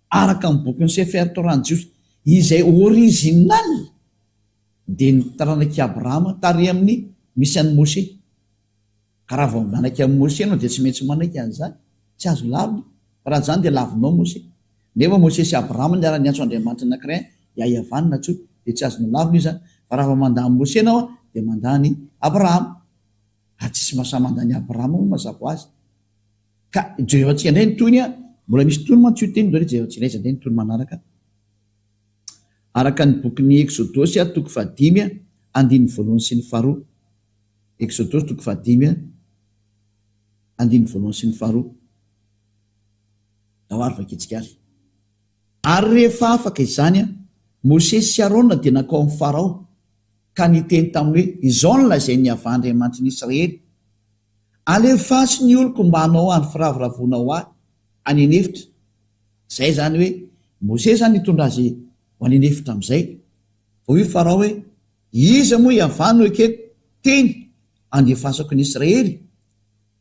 araka ny bokin'ny Sefer Torah ny Jiosy, izay original, dia ny taranak'i Abrahama tary amin'ny misy an'i Moshe. Ka raha vao manaiky an'i Moshe ianao dia tsy maintsy manaiky an'izany. Tsy azo lavina. Fa raha izany dia lavinao Moshe. Nefa Moshe sy Abrahama niara-niantso Andriamanitra anankiray, Yahyavan nantsoiny, dia tsy azonao lavina io izany. Fa raha vao mandà an'i Moshe ianao dia mandà an'i Abrahama. Ary tsisy mahasahy mandà an'i Abrahama moa mazava ho azy. Ka jerevantsika indray ny tohiny an! Mbola misy tohiny mantsy io teny io, jerevantsika indray izy indray ny tohiny manaraka. Araka ny bokin'ny Eksodosy toko fahadimy andininy voalohany sy ny faharoa. Eksodosy toko fahadimy andininy voalohany sy ny faharoa. Ndao ary vakintsika ary. Ary rehefa afaka izany, Mosesy sy Arona dia nankao amin'i Farao, ka niteny taminy hoe, Izao no lazain'i Yavah Andriamanitry ny Israely, Alefaso ny oloko mba hanao andro firavoravoana ho ahy any an'efitra. Izay izany hoe, Mosesy izany nitondra azy ho any an'efitra amin'izay. Fa hoy Farao hoe, Iza moa Yavah no ekeko teny handefasako ny Israely?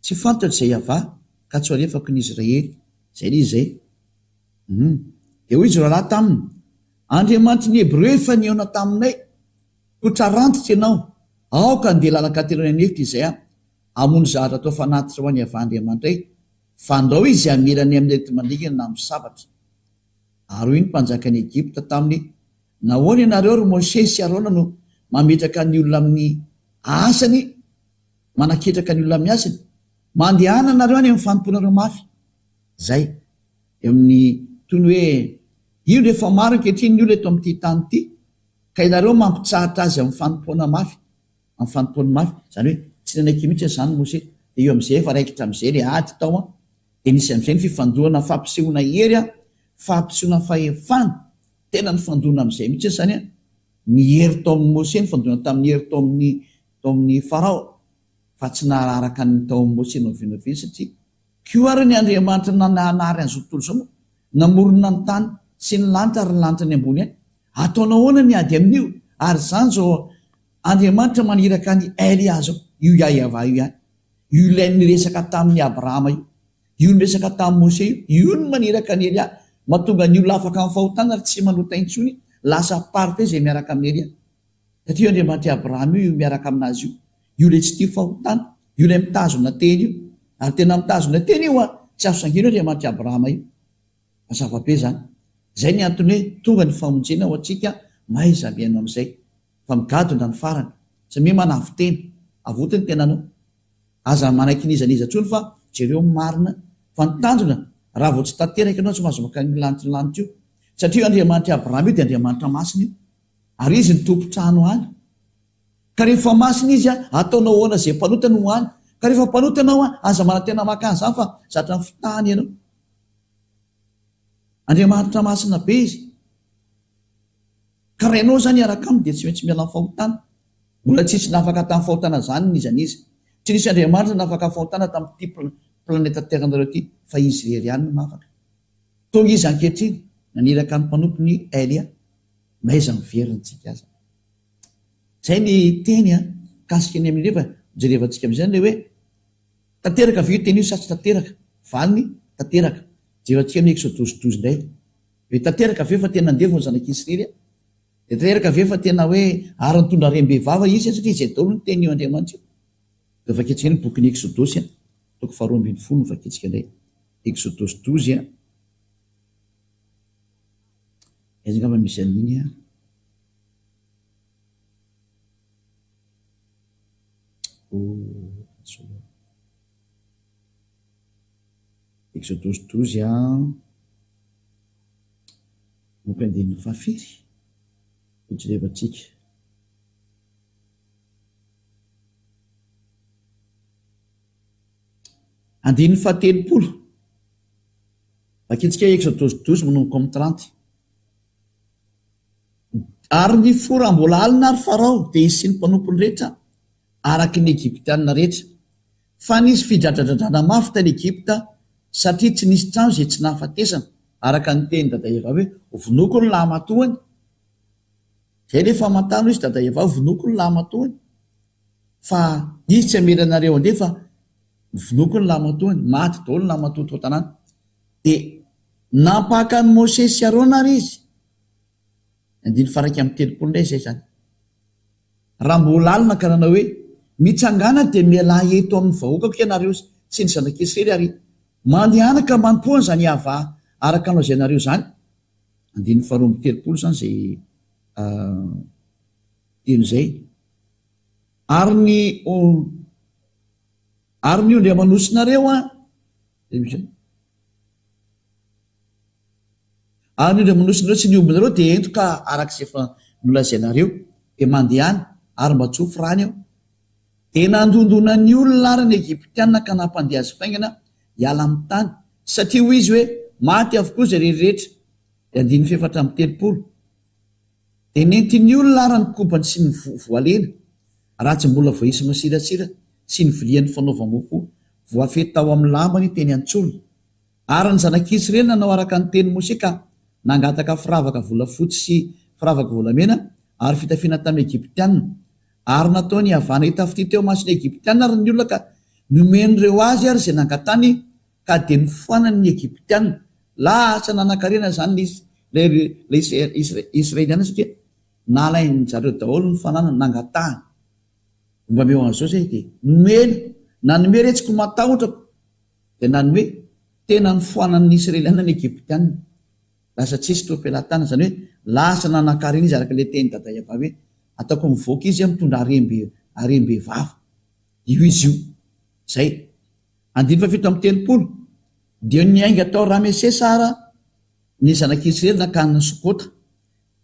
Tsy fantatro izay Yavah, ka tsy ho alefako ny Israely. Izay ilay izy izay. Hum. Dia hoy izy roalahy taminy, Andriamanitry ny Hebreo efa nihaona taminay, koa trarantitra ianao, aoka handeha lalan-katelo any an'efitra izahay hamono zavatra atao fanatitra ho an'i Yavah Andriamanitray, fandrao izy hamela ny amin'ny areti-mandringana na amin'ny sabatra. Ary hoy ny mpanjakan'i Egypta taminy, Nahoana ianareo, ry Mosesy sy Arona, no mametraka ny olona amin'ny asany, manaketraka ny olona amin'ny asany? Mandehana nareo any amin'ny fanompoanareo mafy. Izay. Eo amin'ny, toy ny hoe, indro efa maro ankehitriny ny olona eto amin'ity tany ity, ka ianareo mampitsahatra azy amin'ny fanompoana mafy, amin'ny fanompoany mafy. Izany hoe, tsy nanaiky mihitsy an'izany Mosesy. Dia eo amin'izay efa raikitra amin'izay ilay ady tao an. Dia nisy amin'izay ny fifandonana fampisehoana hery an, fampisehoana fahefana. Tena nifandona amin'izay mihitsy izany an, ny hery tao amin'i Mosesy nifandona tamin'ny hery tao amin'ny tao amin'i Farao, fa tsy nahararaka ny tao amin'i Mosesy na oviana na oviana satria koa ary ny Andriamanitra nananary an'izao tontolo izao moa namorona ny tany sy ny lanitra ary ny lanitra any ambony any. Ataonao ahoana ny ady amin'io? Ary izany izao Andriamanitra maniraka an'i Elia izao, io Yahweh io ihany. Io ilay niresaka tamin'i Abrahama io. Io niresaka tamin'i Mose io. Io no maniraka an'i Elia. Mahatonga ny olona afaka amin'ny fahotana ary tsy manota intsony, lasa parfait izay miaraka amin'i Elia. Satria io Andriamanitr'i Abrahama io, io miaraka aminazy io. Io ilay tsy tia fahotana. Io ilay mitazona teny io. Ary tena mitazona teny io an! Tsy azo sangiana io Andriamanitr'i Abrahama io. Mazava be izany. Izay ny antony hoe tonga ny famonjena ho antsika, mahaiza mihaino amin'izay. Fa migadona ny farany. Samia manavo-tena. Avoty ny tenanao. Aza manaiky n'iza n'iza intsony fa jereo ny marina. Fa ny tanjona, raha vao tsy tanteraka ianao tsy mahazo mankany amin'io lanitra lanitra io. Satria io Andriamanitr'i Abrahama io dia Andriamanitra masina io. Ary Izy no tompon-trano any. Ka rehefa masina Izy, ataonao ahoana izay mpanota no ho any. Ka rehefa mpanota ianao, aza manantena maka an'izany fa zatra ny fitahany ianao. Andriamanitra masina be Izy. Ka raha ianao izany hiaraka aminy dia tsy maintsy miala amin'ny fahotana. Mbola tsisy nafaka tamin'ny fahotana izany n'iza n'iza. Tsy nisy Andriamanitra nafaka fahotana tamin'ity planeta Terre-nareo ity fa Izy irery ihany no mahafaka. Tonga Izy ankehitriny, naniraka ny mpanompony Elia. Mahaiza miverina tsika aza. Izay ny teny mikasika ny amin'ireo fa jerevantsika amin'izay ilay hoe tanteraka ve io teny io sa tsy tanteraka? Valiny, tanteraka. Jerevantsika amin'ny Eksodosy 12 indray. Hoe tanteraka ve fa tena andevo ny zanak'i Israely a? Dia tanteraka ve fa tena hoe ary nitondra harem-behivava izy satria izay daholo ny tenin'io Andriamanitra io? Dia vakintsika indray ny bokin'ny Eksodosy a, toko faharoa ambinifolo no vakintsika indray. Eksodosy 12 a. Aiza angamba misy an'iny a? Oh, Eksodosy 12 a. Boky andininy fahafiry no jerevantsika? Andininy fahatelopolo. Vakintsika Eksodosy 12 manomboka amin'ny 30. Ary nifoha raha mbola alina ary Farao, dia izy sy ny mpanompony rehetra, araka ny Egyptiana rehetra. Fa nisy fidradradradrana mafy tany Egypta, satria tsy nisy trano izay tsy nahafatesana, araka ny tenin'i Dada Eva hoe, Vonoiko ny lahimatoany. Izay ilay famantarana hoy izy Dada Eva, vonoiko ny lahimatoany. Fa izy tsy hamela anareo handeha fa vonoiko ny lahimatoany. Maty daholo ny lahimatoa tao an-tanàna. Dia nampaka an'i Mosesy sy Arona ary izy. Andininy faha 31 indray izay izany. Raha mbola alina ka nanao hoe. Mitsangàna dia mialà eto amin'ny vahoakako ianareo sy ny zanak'Israely ary mandehana ka manompoa an'izany Yavah araka ny lazainareo izany. Andininy faharoa 32 izany izay teny izay. Ary ny ary ny ondry aman'osinareo an, Ary ny ondry aman'osinareo sy ny ombinareo dia ento ka araka izay efa nolazainareo, dia mandehana, ary mba tsofy rany aho. Dia nandondona ny olona ary ny Egyptiana ka nampandeha azy faingana hiala amin'ny tany, satria hoy izy hoe, Maty avokoa izay rehetra. Dia andininy fahefatra 34. Dia nentin'ny olona ary ny kobany sy ny voalena, raha tsy mbola voaisy masirasira, sy ny vilian'ny fanaova-mofo voafehy tao amin'ny lambany teny an-tsorony. Ary ny zanak'Israely nanao araka ny tenin'i Mosè ka nangataka firavaka volafotsy sy firavaka volamena ary fitafiana tamin'ny Egyptiana. Ary nataony havana hitafitia teo imason'ny Egyptiana ary ny olona ka nomen'ireo azy ary izay nangatany ka dia nofoanany ny Egyptiana. Lasa nanankarena izany ilay Israeliana satria nalain-dry zareo daholo ny fananany nangatahany. Mba omeo an'izao izay dia nomena. Nanome re tsy ko matahotra ko. Dia nanome tena nofoanan'ny Israeliana ny Egyptiana. Lasa tsisy teo am-pelatanana. Izany hoe lasa nanankarena izy araka ilay tenin'i Dada Yavah hoe ataoko mivoaka izy mitondra harem-be harem-bevava. Io izy io. Izay. Andininy faha-37, Dia niainga tao Ramesesa ara ny zanak'Israely nankany Sokota,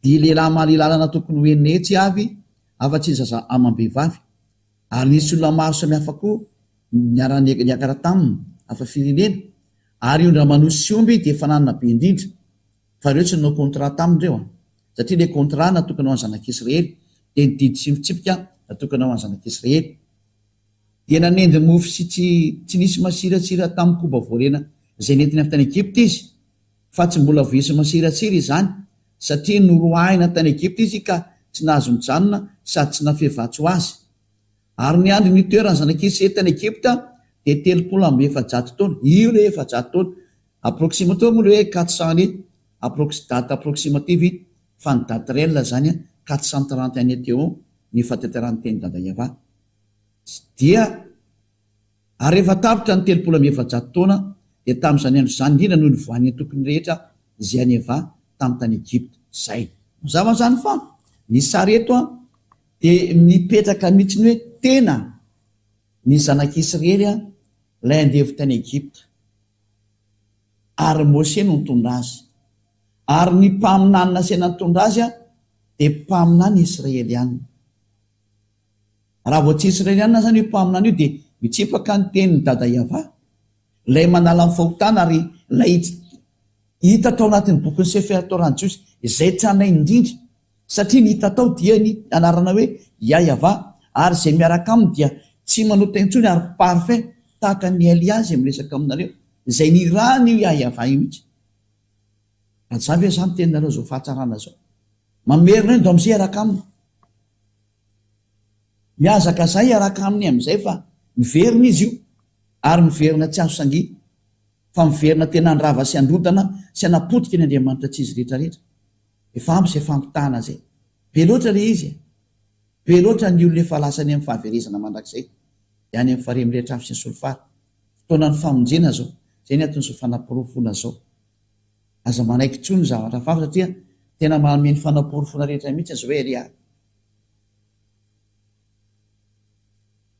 dia lehilahy mahalilalana tokony ho 600 avy, afa-tsy ny zaza amam-behivavy. Ary nisy olona maro samihafa koa niara-niakara taminy, hafa firenena. Ary ondry aman'osy sy omby dia efa nanana be indrindra. Fa ireo tsy nanao contrat taminy ireo an! Satria ilay contrat natokana ho an'ny zanak'Israely, dia ny didy sy ny fitsipika natokana ho an'ny zanak'Israely. Dia nanendy mofo sy tsy tsy nisy masiratsira tamin'ny koba voarena izay nentiny avy tany Egypta izy, fa tsy mbola voaisy masiratsira izany, satria noroahina tany Egypta izy ka tsy nahazo nijanona sady tsy nafehy vatsy ho azy. Ary ny andro nitoeran'ny zanak'Israely tany Egypta dia 430 taona, io ilay 400 taona, approximative moa ilay hoe quatre cent années, approx date approximative fa ny date réelle izany 430 années teo ny fahatanterahan'ny tenin'i Dada Yavah. Dia, ary rehefa tapitra ny 430 taona, dia tamin'izany andro izany indrindra no nivoahan'ny antokony rehetra izay an'i Eva tamin'ny tany Egypta. Izay. Mazava izany fa ny sary eto dia mipetraka mihitsy ny hoe tena ny zanak'Israely ilay andevo tany Egypta. Ary Mose no nitondra azy. Ary ny mpaminany nasaina nitondra azy dia mpaminany israeliana. Raha vao tsy Israelianina izany io mpaminany io dia mitsipaka ny tenin'i Dada Yavah, ilay manala ny fahotana ary ilay hita tao anatin'ny bokin'ny Sefer Torah ny Jiosy, izay tranainy indrindra, satria ny hita tao dia ny anarana hoe Yah-Yavah ary izay miaraka aminy dia tsy manota intsony ary parfait tahaka an'i Elia izay miresaka aminareo, izay nirahany io Yah-Yavah io mihitsy. Raha tsy izany ve izaho miteny nareo izao fahatsarana izao? Mamerina eo ndao hiaraka aminy. Mihazakazaha hiaraka aminy amin'izay fa miverina izy io ary miverina tsy azo sangiana fa miverina tena handrava sy handrodana sy hanapotika ny Andriamanitra tsy izy rehetra rehetra. Efa ampy izay fampitahana izay. Be loatra ilay izy e! Be loatra ny olona efa lasa any amin'ny fahaverezana mandrakizay, dia any amin'ny farihy mirehitra afo sy ny solifara. Fotoanan'ny famonjena izao. Izay ny anton'izao fanaporofoana izao. Aza manaiky intsony ny zavatra hafahafa satria tena manome ny fanaporofoana rehetra mihitsy izao hoe Elia.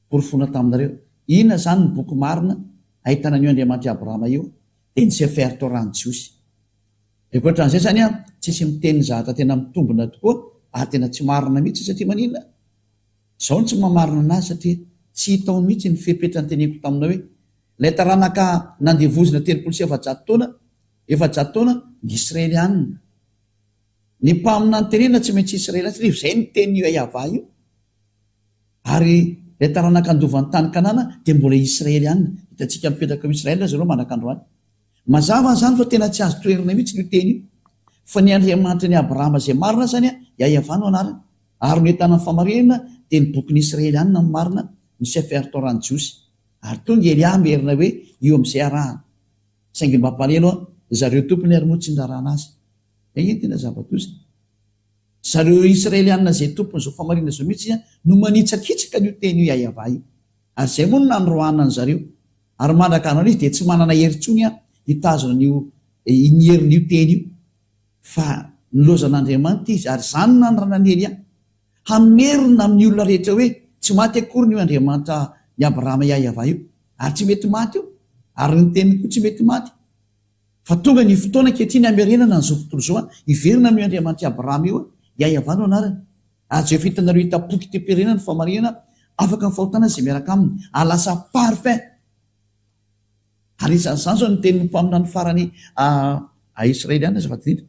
Porofoina taminareo. Inona izany ny boky marina ahitana an'io Andriamanitr'i Abrahama io? Dia ny Sefer Torah ny Jiosy. Dia ankoatran'izay izany an, tsisy miteny ny zavatra tena mitombina tokoa ary tena tsy marina mihitsy satria maninona? Izao no tsy mahamarina anazy satria tsy hita ao mihitsy ny fepetra noteneniko taminao hoe ilay taranaka nandevozina 430 taona, 400 taona, ny Israelianina. Ny mpaminany tenenina tsy maintsy Israelianina satria izay no tenin'io Yavah io. Ary ilay taranaka handova ny tany Kanana dia mbola Israelianina. Hitantsika mipetraka ao Israel zareo mandrak'androany. Mazava izany fa tena tsy azo toherina mihitsy io teny io. Fa ny Andriamanitry ny Abrahama izay marina izany, Yavah no anarany. Ary ny ahitana ny famarinana dia ny bokin'ny Israelianina no marina, ny Sefer Torah ny Jiosy. Ary tonga i Elia hamerina hoe io amin'izay arahana. Saingy mampalelo an, zareo tompony ary moa tsy nirarahana azy. Izay ange no tena zava-doza. Zareo Israelianina izay tompon'izao fahamarinana izao mihitsy no manitsakitsaka an'io teny io Yahweh io. Ary izay moa no nandroahana an'zareo. Ary mandraka androany izy dia tsy manana hery intsony hitazona an'io ny herin'io teny io. Fa nilaozan'Andriamanitra izy, ary izany no nanoranan'i Elia. Hamerina amin'ny olona rehetra hoe tsy maty akory io Andriamanitra ny Abrahama Yahweh io. Ary tsy mety maty io. Ary ny teniny koa tsy mety maty. Fa tonga ny fotoana ankehitriny hamerenana an'izao tontolo izao hiverina amin'io Andriamanitr'i Abrahama io, Yahweh no anarany. Ary izay efa hitanareo hitam-poky teo-pirenena ny fahamarinana, afaka ny fahotana izay miaraka aminy, ary lasa parfait. Ary isan'izany izao ny tenin'ny mpaminany farany a Israeliana, azafady indrindra,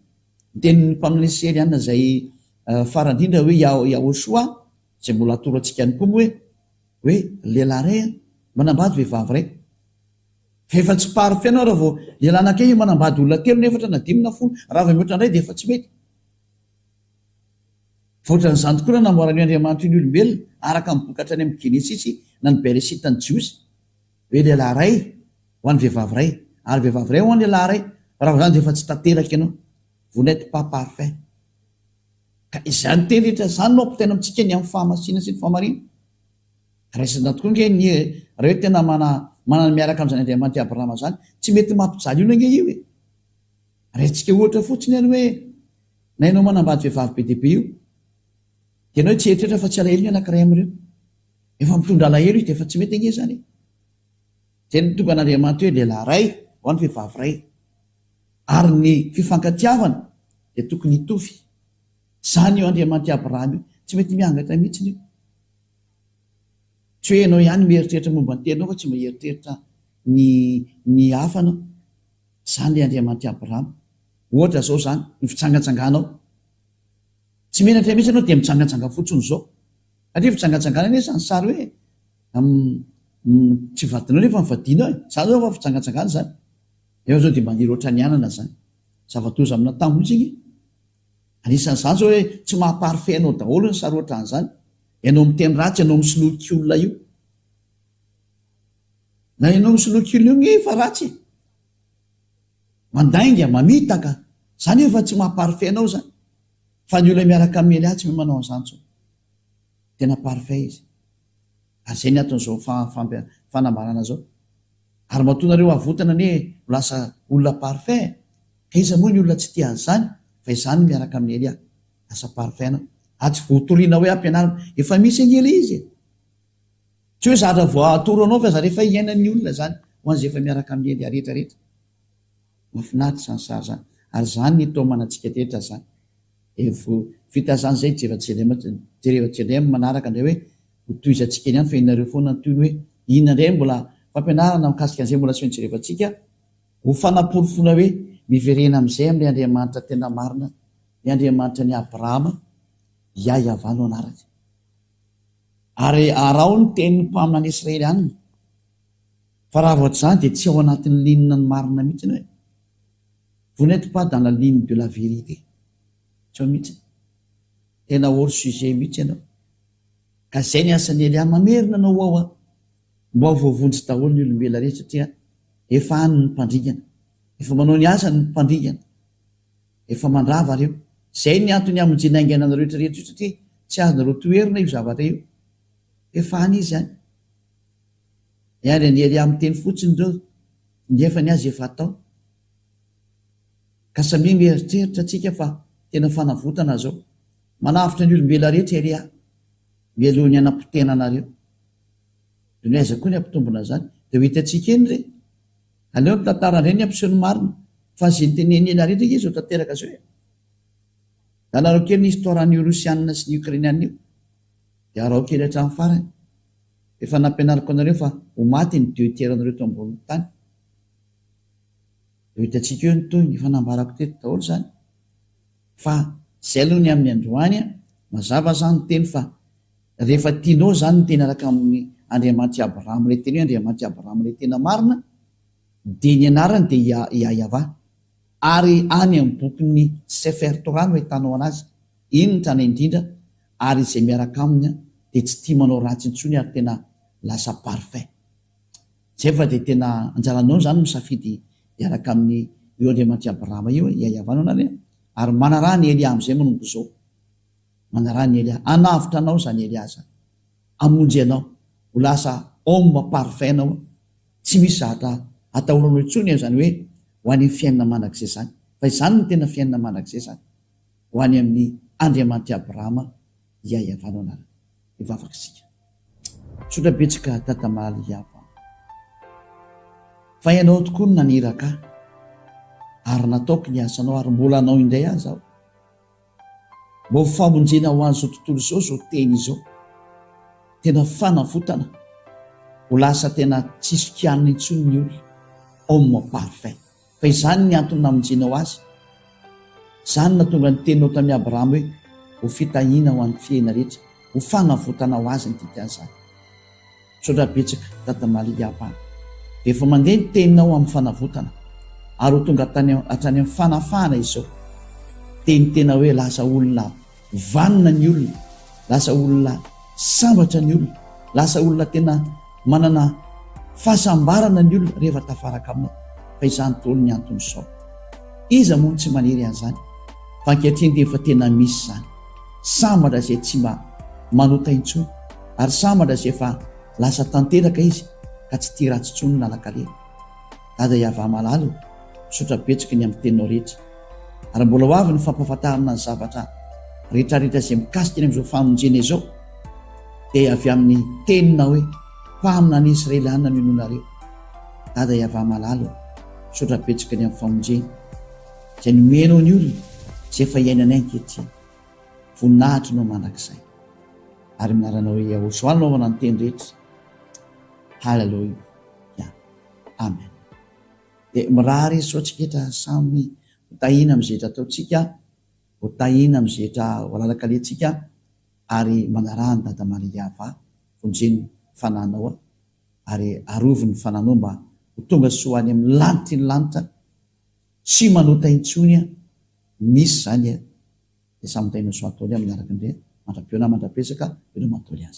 ny tenin'ny mpaminany Israeliana izay farany indrindra hoe Yahoshua, izay mbola atoro antsika ihany koa moa hoe, hoe lehilahy iray manambady vehivavy iray. Fa efa tsy parfait anao raha vao lehilahy anankiray manambady olona telo na efatra na dimy na folo, raha vao mihoatra indray dia efa tsy mety. Fa ohatran'izany tokoa raha namboaran'io Andriamanitra io ny olombelona, araka ny boky hatrany amin'ny Genesisy na ny Bereshit ny Jiosy, hoe lehilahy iray ho an'ny vehivavy iray, ary vehivavy iray ho an'ny lehilahy iray, fa raha vao izany dia efa tsy tanteraka ianao, vous n'êtes pas parfait. Ka izany teny rehetra izany no ampitaina amintsika ny amin'ny fahamasinana sy ny fahamarinana. Raisina tokoa ange ny raha hoe tena mana manana miaraka amin'izany Andriamanitr'i Abrahama izany, tsy mety mampijaly olona ange io e! Raintsika ohatra fotsiny ary hoe na ianao manambady vehivavy be dia be io, dia ianao tsy hieritreritra fa tsy alahelo ny anankiray amin'ireo. Efa mitondra alahelo izy dia efa tsy mety ange izany e! Izay no tonga an'Andriamanitra hoe lehilahy iray ho an'ny vehivavy iray. Ary ny fifankatiavana dia tokony hitovy. Izany io Andriamanitr'i Abrahama io, tsy mety miangatra mihitsy io. Tsy hoe ianao ihany mieritreritra momba ny tenanao fa tsy mba hieritreritra ny ny hafa anao. Izany ilay Andriamanitr'i Abrahama. Ohatra izao izany, ny fijangajangànao. Tsy menatra mihitsy ianao dia mijangajanga fotsiny izao. Satria fijangajangana anie izany sary hoe tsy vadinao nefa ny vadianao e. Izany izao fa fijangajangana izany. Nefa izao dia maniry ohatran'ny anana izany. Zava-doza amina tambo mihitsy ange. Anisan'izany izao hoe tsy maha parfait anao daholo ny sary ohatran'izany. Ianao miteny ratsy, ianao misoloky olona io. Na ianao misoloky olona io nge efa ratsy e. Mandainga, mamitaka, zany efa tsy maha parfait anao zany. Fa ny olona miaraka amin'i Elia tsy mahay manao an'izany intsony. Tena parfait izy. Ary izay ny anton'izao fanambarana izao. Ary matoa nareo avotana anie ho lasa olona parfait e. Ka iza moa ny olona tsy tia an'izany fa izany miaraka amin'i Elia. Lasa parfait anao. Ary tsy voatoriana hoe ampianarina. Efa misy ange ilay izy e. Tsy hoe zatra voatoro anao fa zatra efa iainan'ny olona izany ho an'izay efa miaraka amin'i Elia rehetra rehetra. Mahafinaritra izany sary izany. Ary izany ny itaomana antsika rehetra izany. Evo vita izany izay jereva jereva amin'ny manaraka indray hoe ho tohizantsika eny ihany fa ianareo foana ny tohiny hoe inona indray mbola fampianarana mikasika an'izay mbola tsy nojerevantsika ho fanaporofoana hoe miverena amin'izay amin'ilay Andriamanitra tena marina ny Andriamanitra an'i Abrahama, Yahweh no anarany. Ary araho ny tenin'ny mpaminany Israelianina, fa raha vao tsy izany dia tsy ao anatin'ny ligne ny marina mihitsy ianao e. Vous n'êtes pas dans la ligne de la vérité. Tsy ao mihitsy. Tena hors sujet mihitsy ianao. Ka izay ny asan'i Elia, mamerina anao ao an. Mba ho voavonjy daholo ny olombelona rehetra satria efa any ny mpandringana. Efa manao ny asany ny mpandringana. Efa mandrava reo. Zay ny antony hamonjena haingana anareo rehetra rehetra io satria tsy azonareo toherina io zavatra io. Efa any izy any. Miandry an'i Elia miteny fotsiny reo nefa ny azy efa atao. Ka samia mieritreritra tsika fa tena fanavotana zao. Manavotra ny olombelona rehetra Elia mialoha ny hanapotehana anareo. De ny aiza koa ny hampitombina an'izany? De ho hitantsika eny re. Aleo ny tantara indray ny hampiseho ny marina fa ze niteneniny ela rehetra ange zao tanteraka zao e. Zanareo kely ny histoire an'io Rosianina sy ny Ukrainianina io de araho kely hatramin'ny farany. Efa nampianariko anareo fa ho maty ny deux tiers anareo eto ambonin'ny tany. De ho hitantsika eo ny tohiny, efa nambarako teto daholo zany. Fa zay aloha ny amin'ny androany an, mazava zany ny teny fa rehefa tianao zany ny teny araka amin'ny Andriamanitr'i Abrahama ilay teny hoe Andriamanitr'i Abrahama ilay tena marina dia ny anarany dia Yahweh ary any amin'ny bokin'ny Sefer Torah no ahitanao anazy, iny ny tranainy indrindra ary izay miaraka aminy dia tsy tia manao ratsy intsony ary tena lasa parfait. Zay fa dia tena anjaranao izany misafidy hiaraka amin'ny io Andriamanitr'i Abrahama io, Yahweh no anarany, ary manaraha an'i Elia amin'izay manomboka izao. Manaraha an'i Elia. Hanavotra anao izany Elia izany. Hamonjy anao. Ho lasa homme parfait anao. Tsy misy zavatra atahoranao intsony izany hoe ho any amin'ny fiainana mandrakizay izany. Fa izany no tena fiainana mandrakizay izany. Ho any amin'ny Andriamanitr'i Abrahama hiaiavanao anarana. Hivavaka isika. Misaotra betsaka Dada Maly Hava. Fa ianao tokoa no naniraka ahy. Ary nataoko ny asanao ary mbola hanao indray aza aho. Mba ho famonjena ho an'izao tontolo izao izao teny izao. Tena fanavotana. Ho lasa tena tsisy kianina intsony ny olona. Homme parfait. Fa izany ny antony namonjenao azy. Izany no nahatonga ny teninao tamin'i Abrahama hoe, Ho fitahiana ho an'ny fiaina rehetra, ho fanavotana ho azy ny dikan'izany. Misaotra betsaka Dada Maria Ava. Rehefa mandeha ny teninao amin'ny fanavotana ary ho tonga tany hatrany amin'ny fanafahana izao dia ny tena hoe lasa olona vanona ny olona, lasa olona sambatra ny olona, lasa olona tena manana fahasambarana ny olona rehefa tafaraka aminao fa izany daholo ny anton'izao. Iza moa no tsy maniry an'izany? Fa ankehitriny dia efa tena misy izany. Sambatra izay tsy mba manota intsony ary sambatra izay efa lasa tanteraka izy ka tsy tia ratsy intsony ny lalan-kalehany. Dada Yavah malala o, misaotra betsaka ny amin'ny teninao rehetra. Ary mbola ho avy ny fampahafantarana ny zavatra rehetrarehetra izay mikasika ny amin'izao famonjena izao dia avy amin'ny teninao hoe mpaminany Israeliana no inoanareo. Dada Yavah malala o, misaotra betsaka ny amin'ny famonjena izay nomenao ny olona izay efa iainanay ankehitriny. Voninahitry no mandrakizay. Ary amin'ny anaranao hoe Yahoshua no anaovana ny teny rehetra. Haleloia. Amen. Dia mirary soa antsika rehetra samy ho tahiana amin'izay rehetra ataontsika, ho tahiana amin'izay rehetra ho alalakalehantsika ary manaraha an'i Dada Maria Ava, vonjeno ny fananao ary arovy ny fananao mba ho tonga soa any amin'ny lanitry ny lanitra, tsy manota intsony an, misy izany an, dia samy tahiana soa daholo amin'ny araka indray, mandra-pihaona mandra-piresaka, veloma daholo aza.